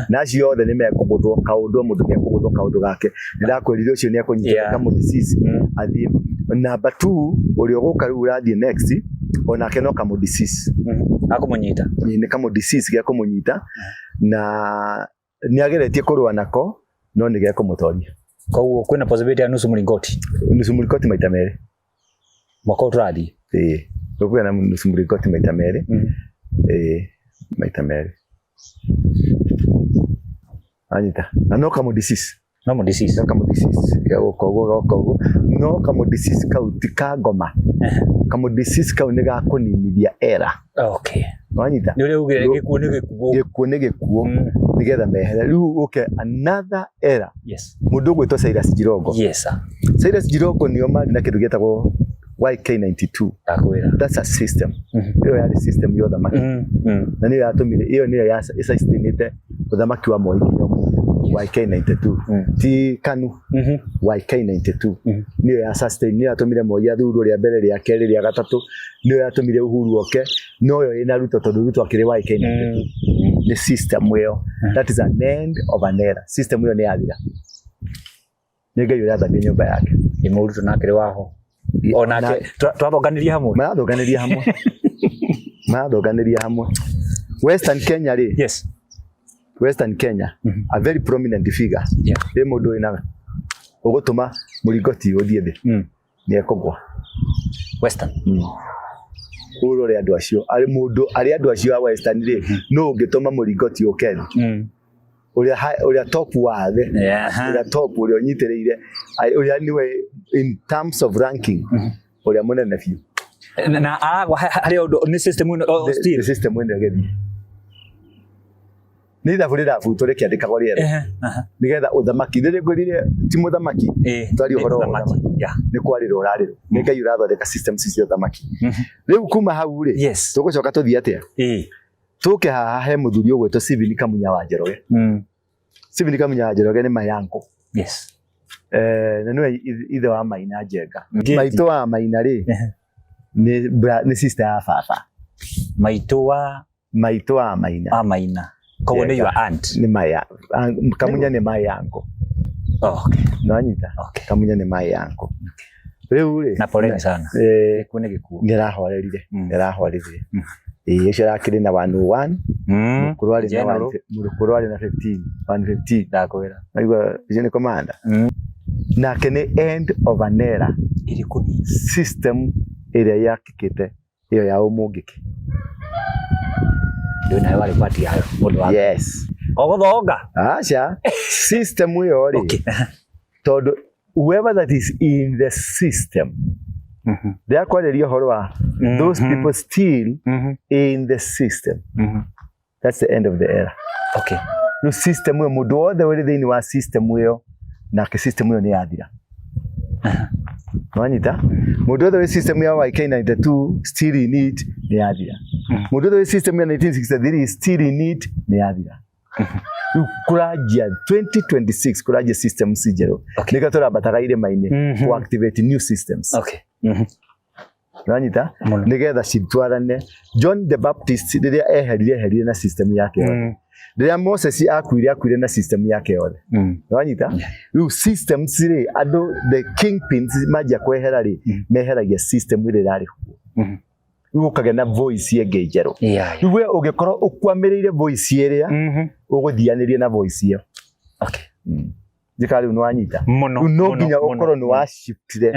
Na acio othe nĩ mekũgũthwo kaũndũ, o mũndũ nĩ ekũgũthwo kaũndũ gake. Nĩndakwĩrire ũcio nĩ ekũnyitwo nĩ kamũ disease athiĩ. Number 2, ũrĩa ũgũka rĩu ũrathiĩ next Onake no kamũ disease. Akũmũnyita. Nĩ kamũ disease gĩa kũmũnyita na nĩ ageretie kũrũa nako no nĩ gekũmũtoria. Koguo kwĩna possibility ya nusu mlingoti. Nusu mlingoti maita merĩ. Mwaka ũyũ tũrathiĩ. Ĩĩ, tũkũgĩa na nusu mlingoti maita merĩ. Ĩĩ, maita merĩ. Anyita. Na no kamũ disease. No mũ disease. No kamũ disease gĩa gũka ũguo goka ũguo. No kamũ disease kau ti ka ngoma. Kamũ disease kau nĩ ga kũninithia era. Okay. Wanyita? Nĩ ũrĩa ugire gĩkuũ nĩ gĩkuũ. Gĩkuũ nĩ gĩkuũ. Nĩgetha mehere. Rĩu ũke another era. Yes. Mũndũ ũgwĩtwo Cyrus Jirongo. Yes sir. Cyrus Jirongo nĩo marĩ na kĩndũ gĩtagwo YK92. Ndakwĩra. That's a system. Ĩyo yarĩ system ya ũthamaki. Na nĩyo yatũmire ĩyo nĩyo ĩsustainĩte ũthamaki wa Moi nginya ũmũthĩ. YK92. Ti KANU. YK92. Nĩyo ya sustain, nĩyo yatũmire Moi athurwo rĩa mbere, rĩa kerĩ, rĩa gatatũ, nĩyo yatũmire Uhuru oke, noyo ĩna Ruto tondũ Ruto akĩrĩ YK92. Nĩ system ĩyo. That is an end of an era. System ĩyo nĩ yathira. Nĩ Ngai ũrathambia nyũmba yake. Nĩ mũruto nake rĩ waho. Onake twathonganirie hamwe. Marathonganĩria hamwe. Marathonganĩria hamwe. Western Kenya rĩ. Yes. Western Kenya, a very prominent figure. Yeah. Ĩ mũndũ wĩna ũgũtũma mũringoti ũthiĩ thĩ. Nĩ ekũgwa. Western. Ũrore andũ acio, arĩ mũndũ, arĩ andũ acio a Western rĩ, nũ ũngĩtũma mũringoti ũke thĩ? Ũrĩa top wa thĩ, ũrĩa top, ũrĩa ũnyitĩrĩire, ũrĩa nĩwe in terms of ranking, ũrĩa mũnene biũ. Na aragwa harĩ ũndũ nĩ system ĩno still. The system ĩno ĩgĩthiĩ. Nĩ ithabu rĩrabutwo rĩkĩandĩkagwo rĩerũ. Nĩgetha ũthamaki, rĩrĩa ngwĩrire ti mũthamaki, twarie ũhoro wa ũthamaki. Nĩ kwarĩrwo ũrarĩrwo. Nĩ Ngai ũrathondeka systems cia ũthamaki. Rĩu kuma hau rĩ, tũgũcoka tũthiĩ atĩa? Tũke haha he mũthuri ũgwĩtwo Stephen Kamunya wa Njoroge. Stephen Kamunya wa Njoroge nĩ my uncle. Yes. Na nĩwe ithe wa Maina Njenga. Maitũ wa Maina rĩ, nĩ sister ya baba. Maitũ wa Maitũ wa Maina. Wa Maina. Koguo nĩ your aunt. Nĩ my Kamunya nĩ my uncle. Okay. Nĩwanyita? Okay. Kamunya nĩ my uncle. Rĩu rĩ, Na poleni sana. Gĩkuũ nĩ gĩkuũ. Nĩ arahorerire. Nĩ arahorerire. Ĩĩ, ũcio arakĩrĩ na 101. Mũkũrũ arĩ na one mũkũrũ arĩ na 15, 115. Ndakwĩra. Waigua ũcio nĩ commander. Nake nĩ end of an era. Ĩrĩkũ ningĩ? System ĩrĩa yakĩkĩte ĩyo ya ũmũngĩkĩ. Ndũĩ nawe warĩ part yayo mũndũ wa. Yes. Ogũthonga? Aca. System ĩyo rĩ. Okay. Tondũ whoever that is in the system, ndĩrakwarĩria ũhoro wa those people still in the system. That's the end of the era. Okay. Rĩu system ĩyo, mũndũ wothe ũrĩ thĩinĩ wa system ĩyo, nake system ĩyo nĩ yathira. Wanyita? Mũndũ wothe wĩ system ya YK92 still in it nĩ yathira. Mũndũ wothe wĩ system ya 1963 still in it nĩ yathira. Rĩu kũranjia 2026 kũranjia systems njerũ. Nĩkĩo tũrambataga irĩma-inĩ ku activate new systems. Okay. Wanyita? Nĩgetha citwarane. John the Baptist rĩrĩa eherire, eherire na system yake yothe. Rĩrĩa Moses akuire, akuire na system yake yothe. Wanyita? Rĩu systems rĩ, andũ the kingpins manjia kwehera rĩ, meheragia system ĩrĩa ĩrarĩ kuo. Rĩu ũkagĩa na voice ĩngĩ njerũ. Rĩu we ũngĩkorwo ũkwamĩrĩire voice ĩrĩa, ũgũthianĩria na voice ĩyo. Okay. Njĩka rĩu nĩwanyita. Mũno, Rĩu no mũno, nginya mũno. ũkorwo nĩwashiftire.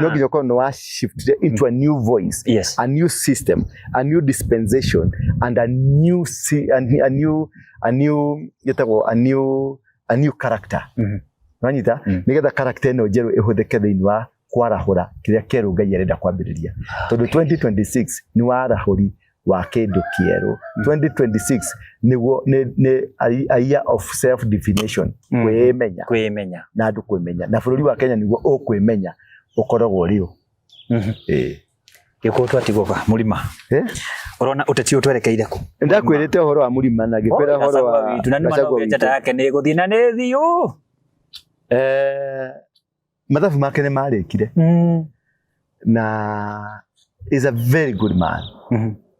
No nginya ũkorwo nĩwashiftire into a new voice. Yes. A new system, a new dispensation, and a new a new, a new, gĩtagwo a new, a new character. Wanyita? Nĩgetha character ĩno njerũ ĩhũthĩke thĩinĩ wa kwarahũra kĩrĩa kĩerũ Ngai arenda kwambĩrĩria. Tondũ 2026 nĩ warahũri wa kĩndũ kĩerũ. 2026 nĩguo nĩ a year of self definition, kwĩmenya. Kwĩmenya. Na andũ kwĩmenya. Na bũrũri wa Kenya nĩguo ũkwĩmenya ũkoragwo ũrĩ ũ. Gĩkũyũ twatigwo ba mũrima. Ũrona ũteti ũyũ twerekeire kũ? Ndakwĩrĩte ũhoro wa mũrima na ngĩkwĩra ũhoro wa Gachagua witũ, na nĩ Gachagua ma no njata witũ. yake nĩ ĩgũthiĩ na nĩ thiũ. Mathabu make nĩ marĩkire. Na is a very good man.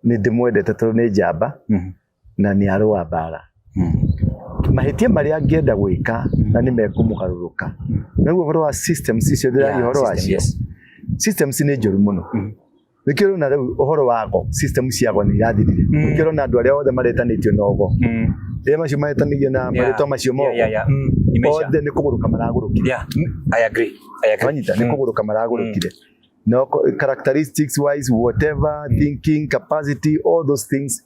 Nĩ ndĩmwendete tondũ nĩ njamba na nĩ arũa mbara. Mahĩtia marĩa angĩenda gwĩka na nĩ mekũmũgarũrũka. Naguo ũhoro wa systems icio ndĩraria ũhoro wacio. Systems nĩ njũru mũno. Nĩkĩo ũrona rĩu ũhoro wa go system cia go nĩ irathirire. Nĩkĩo ũrona andũ arĩa othe maretanĩtio na ũgo. Rĩrĩa macio maretanĩtio na marĩtwa macio moko. Yeah. Othe nĩ kũgũrũka maragũrũkire. Yeah. I agree. I agree. Wanyita nĩ kũgũrũka maragũrũkire. No characteristics wise whatever thinking capacity all those things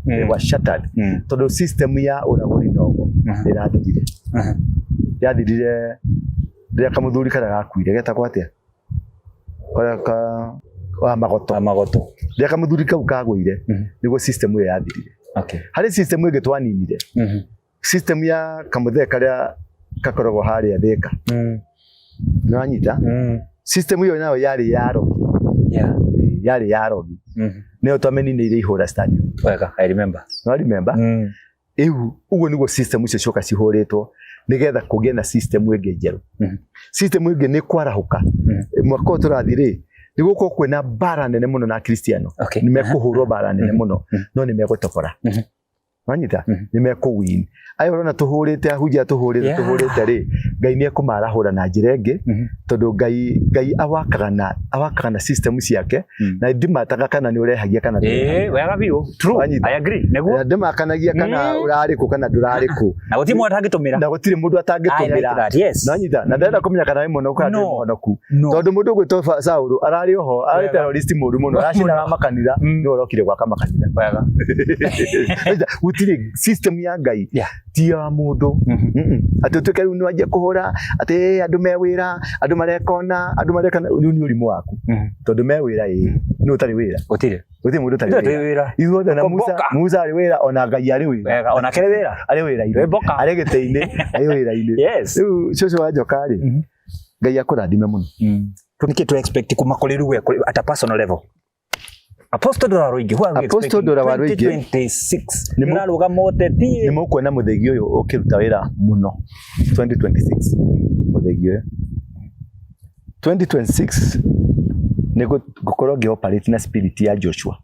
they were shattered. Tondũ system ya ũragũri na ũgo ĩrathirire. Yathirire rĩrĩa kamũthuri karĩa gakuire getagwo atĩa? Karĩa ka wa magoto. Wa magoto. Rĩrĩa kamũthuri kau kagũire nĩguo system ĩyo yathirire. Okay. Harĩ system ĩngĩ twaninire. System ya kamũthee karĩa gakoragwo harĩa Thĩka. Nĩwanyita? System ĩyo nayo yarĩ ya rogi. Yeah. Yarĩ ya rogi. Nĩyo twamĩninĩire ihũra stadium. Wega, I remember. No remember? Rĩu ũguo nĩguo system icio cioka cihũrĩtwo nĩgetha kũgĩe na system ĩngĩ njerũ. System ĩngĩ nĩ kwarahũka. Mwaka ũyũ tũrathiĩ rĩ, nĩ gũkorwo kwĩna mbara nene mũno na Akristiano. Okay. Nĩ mekũhũrwo mbara nene mũno, no nĩ megũtobora. Wanyita? Nĩ mekũwin. Aya ũrona tũhũrĩte ahunjia tũhũrĩte tũhũrĩte rĩ, Ngai nĩ ekũmarahũra na njĩra ĩngĩ, tondũ Ngai Ngai awakaga na awakaga na system ciake na ndimataga kana nĩ ũrehagia kana ndũrehagia. Eh, wega biũ. True. Wanyita? I agree. Nĩguo. Na ndĩmakanagia kana ũrarĩ kũ kana ndũrarĩ kũ. Na gũtirĩ mũndũ atangĩtũmĩra. Na gũtirĩ mũndũ I like atangĩtũmĩra. that. Yes. Nanyita na ndĩrenda kũmenya kana wĩ mũhonoku kana No. ndũrĩ mũhonoku. No. Tondũ mũndũ ũgwĩtwo Saũlũ ararĩ oho, ararĩ Wega. terrorist mũru mũno, aracinaga makanitha, nĩwe ũrokire gwaka makanitha. Wega. Wanyita? Gũtirĩ system ya Ngai Yeah. ti ya mũndũ. Atĩ ũtuĩke rĩu nĩwanjia kũhũra atĩ andũ me wĩra, andũ mareka ũna, andũ mareka rĩu nĩ ũrimũ waku. Tondũ me wĩra ĩĩ, nũ ũtarĩ wĩra? Gũtirĩ. Gũtirĩ mũndũ ũtarĩ Ithuĩ twĩ wĩra. wĩra. Ithuothe na Musa, Komboka. Musa arĩ wĩra ona Ngai arĩ wĩra. Wega, ona kĩrĩ wĩra. Arĩ wĩra-inĩ. Wĩ mboka. Arĩ gĩtĩ-inĩ, arĩ wĩra-inĩ. Yes. Rĩu cũcũ wa njoka rĩ, Ngai akũrathime mũno. Nĩkĩ tu expect kuma kũrĩ rĩu we kũrĩ at a personal level? Apostle Dora Waruingi, who are we Apostle expecting? Dora Waruingi. 2026. Nĩ mũ- Nĩũrarũgama ũteti. Nĩ mũkuona mũthĩgi ũyũ ũkĩruta wĩra mũno 2026 mũthĩgi ũyũ 2026 nĩ ngũkorwo ngĩ operate na spirit ya Joshua.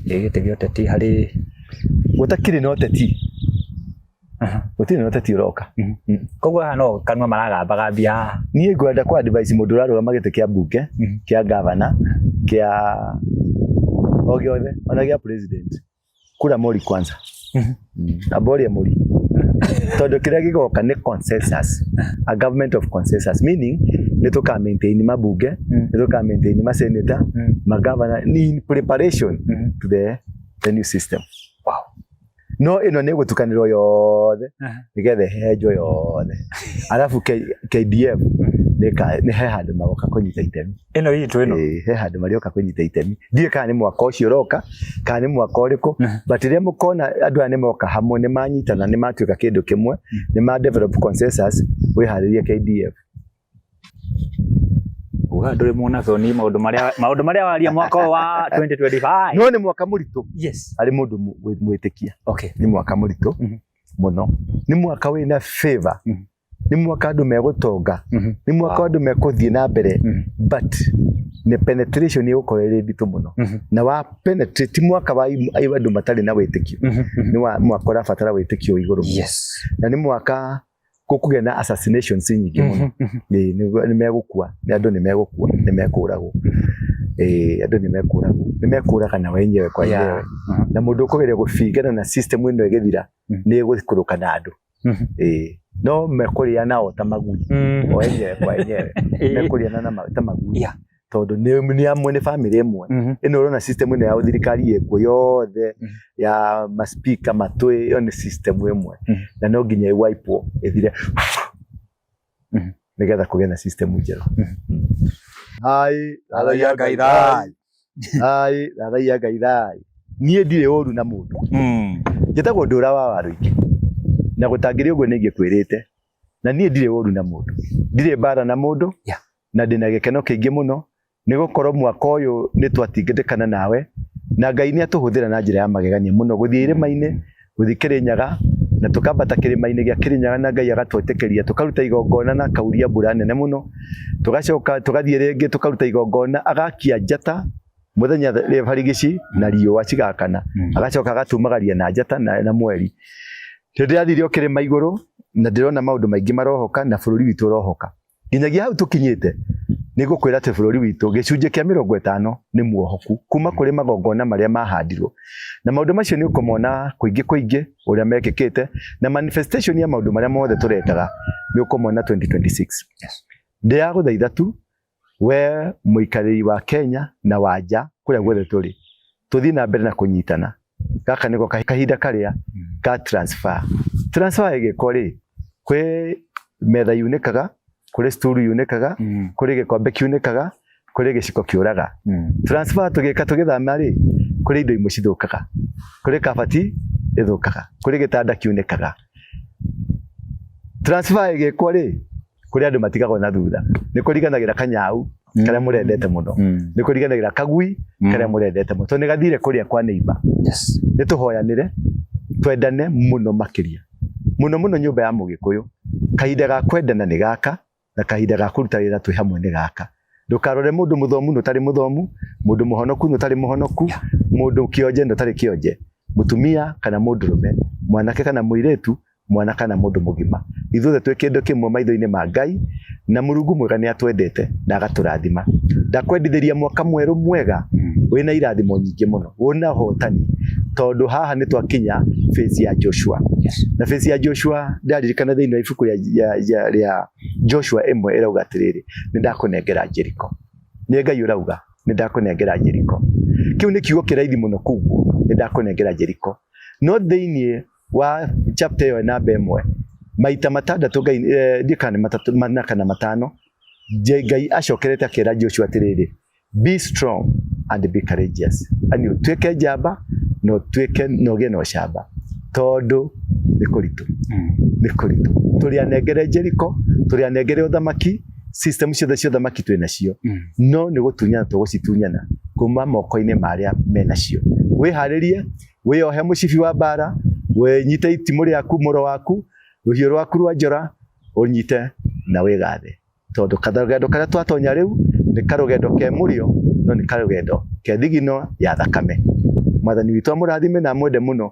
Ĩ gĩtĩ gĩa ũteti harĩ Gũtakĩrĩ na ũteti, gũtirĩ na ũteti ũroka. Koguo haha no kanua maragambagambia haha. Niĩ ngwenda kwa advise mũndũ ũrarũgama gĩtĩ kĩa mbunge, kĩa gavana, kĩa o gĩothe ona gĩa president, kura mori kwanza. Amba ũrĩe mũri tondũ kĩrĩa gĩgoka nĩ consensus, a government of consensus, meaning nĩ tũka maintain mabunge, nĩ tũka maintain maseneta, magavana in preparation to the new system. Wow. No ĩno nĩ ĩgũtukanĩrwo yothe nĩgetha ĩhehenjwo yothe, arabu KDF nĩ he handũ magoka kũnyita itemi. Ĩno itũ ĩno. Ĩĩ, he handũ marĩoka kũnyita itemi. Ndiũĩ kana nĩ mwaka ũcio ũroka kana nĩ mwaka ũrĩkũ, but rĩrĩa mũkona andũ aya nĩ moka hamwe, nĩ manyitana, nĩ matuĩka kĩndũ kĩmwe, nĩ ma develop consensus, wĩharĩrie KDF. Uga ndũrĩ mũnabii ni maũndũ marĩa waria mwaka ũyũ wa 2025. No nĩ mwaka mũritũ Yes. harĩ mũndũ mwĩtĩkia. Okay. Nĩ mwaka mũritũ mũno, nĩ mwaka wĩna favor, nĩ mwaka andũ megũtonga, nĩ mwaka andũ mekũthiĩ na mbere, but nĩ penetration ĩgũkorwo ĩrĩ nditũ mũno. Na wa penetrate ti mwaka wa andũ matarĩ na wĩtĩkio, nĩ wa mwaka ũrabatara wĩtĩkio wĩ igũrũ mũno. Yes. Na nĩ mwaka gũkũgĩa na assassinations nyingĩ mũno. Ĩĩ, nĩ megũkua, nĩ andũ nĩ megũkua, nĩ mekũragwo. Ĩĩ, andũ nĩ mekũragwo, nĩ mekũragana wenyewe kwa wenyewe. Na mũndũ ũkũgeria gũbingana na system ĩno ĩgĩthira nĩ ĩgũikũrũka na andũ. Ĩĩ, no mekũrĩa nao ta magui, o enyewe kwa enyewe mekũrĩana na ta magui. Yeah. Tondũ nĩ amwe, nĩ bamĩrĩ ĩmwe. Ĩno ũrona system ĩno ya thirikari ĩkuo yothe ya maspika matũ, ĩyo nĩ system ĩmwe na no nginya ĩwaipwo ĩthire nĩgetha kũgĩe na system njerũ. Hai, thathaiya Ngai thai. Hai, thathaiya Ngai thai. Niĩ ndirĩ ũru na mũndũ. Njĩtagwo Ndũra wa Waruingi. Na gũtangĩrĩ ũguo nĩ ingĩkwĩrĩte. Na niĩ ndirĩ ũru na mũndũ. Ndirĩ mbara na mũndũ. Yeah. Na ndĩna gĩkeno kĩingĩ mũno nĩ gũkorwo mwaka ũyũ nĩ twatingĩndĩkana nawe na Ngai nĩ atũhũthĩra na njĩra ya magegania mũno gũthiĩ irĩma-inĩ, gũthiĩ Kĩrĩnyaga, na tũkambata kĩrĩma-inĩ gĩa Kĩrĩnyaga na Ngai agatwĩtĩkĩria tũkaruta igongona na akauria mbura nene mũno, tũgacoka tũgathiĩ rĩngĩ tũkaruta igongona agakia njata mũthenya barigici na riũa cigakana, agacoka agatumagaria na njata na mweri. Ndĩrathire o kĩrĩma igũrũ na ndĩrona maũndũ maingĩ marohoka na bũrũri witũ ũrohoka. Nginyagia hau tũkinyĩte Nĩ ngũkwĩra atĩ bũrũri witũ gĩcunjĩ kĩa 50 nĩ muohoku kuma kũrĩ magongona marĩa mahandirwo, na maũndũ macio nĩ ũkũmona kũingĩ kũingĩ ũrĩa mekĩkĩte, na manifestation ya maũndũ marĩa mothe tũrekaga nĩ ũkũmona 2026. Ndĩragũthaitha tu we mũikarĩri wa Kenya na wa nja kũrĩa guothe tũrĩ, tũthiĩ na mbere na kũnyitana. Gaka nĩko kahinda karĩa ka transfer. Transfer ĩgĩkwo rĩ, kwĩ metha yunĩkaga, kũrĩ stool yunĩkaga, kũrĩ gĩkombe kiunĩkaga, kũrĩ gĩciko kĩũraga. Transfer tũgĩka tũgĩthama rĩ, kũrĩ indo imwe cithũkaga, kũrĩ kabati ĩthũkaga, kũrĩ gĩtanda kiunĩkaga. Transfer ĩgĩkwo rĩ, kũrĩ andũ matigagwo na thutha. Nĩ kũriganagĩra kanyau karĩa mũrendete mũno, nĩ kũriganagĩra kagui karĩa mũrendete mũno, tondũ nĩ gathire kũrĩa kwa neighbor. Nĩ tũhoyanĩre, twendane mũno makĩria, mũno mũno nyũmba ya Mũgĩkũyũ. Kahinda ga kwendana nĩ gaka, na kahinda ga kũruta wĩra twĩ hamwe nĩ gaka. Ndũkarore mũndũ mũthomu na ũtarĩ mũthomu, mũndũ mũhonoku na ũtarĩ mũhonoku, mũndũ kĩonje na ũtarĩ kĩonje, mũtumia kana mũndũrũme, mwanake kana mũirĩtu, mwana kana mũndũ mũgima. Ithuothe twĩ kĩndũ kĩmwe maitho-inĩ ma Ngai, na Mũrungu mwega nĩ atwendete na agatũrathima. Ndakwendithĩria mwaka mwerũ mwega wĩna irathimo nyingĩ mũno, wĩna ũhotani, tondũ haha nĩ twakinya phase ya Joshua. Na phase ya Joshua ndaririkana thĩinĩ wa ibuku rĩa Joshua ĩmwe ĩrauga atĩrĩrĩ, nĩ ndakũnengera Jericho. Nĩ Ngai ũrauga, nĩ ndakũnengera Jericho. Kĩu nĩ kiugo kĩraithi mũno kuguo, nĩ ndakũnengera Jericho. No thĩinĩ wa chapter ĩyo namba 1, maita 6 Ngai, ndiũĩ kana nĩ 3, 4 kana 5, Ngai acokerete akĩra Joshua atĩrĩrĩ, be strong and be courageous. Ani ũtuĩke njamba na ũtuĩke na ũgĩe na ũcamba, tondũ nĩ kũritũ, nĩ kũritũ. Tũrĩ anengere Jericho, tũrĩ anengere ũthamaki, system ciothe cia ũthamaki twĩ nacio, no nĩ gũtunyana tũgũcitunyana kuma moko-inĩ ma arĩa menacio. Wĩharĩrie, wĩyohe mũcibi wa mbara, wĩnyite itimũ rĩaku, mũro waku, rũhiũ rwaku rwa njora, ũnyite na wĩgathe, tondũ karũgendo karĩa twatonya rĩu nĩ karũgendo ke mũrĩo, no nĩ karũgendo ke thigino ya thakame. Mwathani witũ amũrathime na amwende mũno.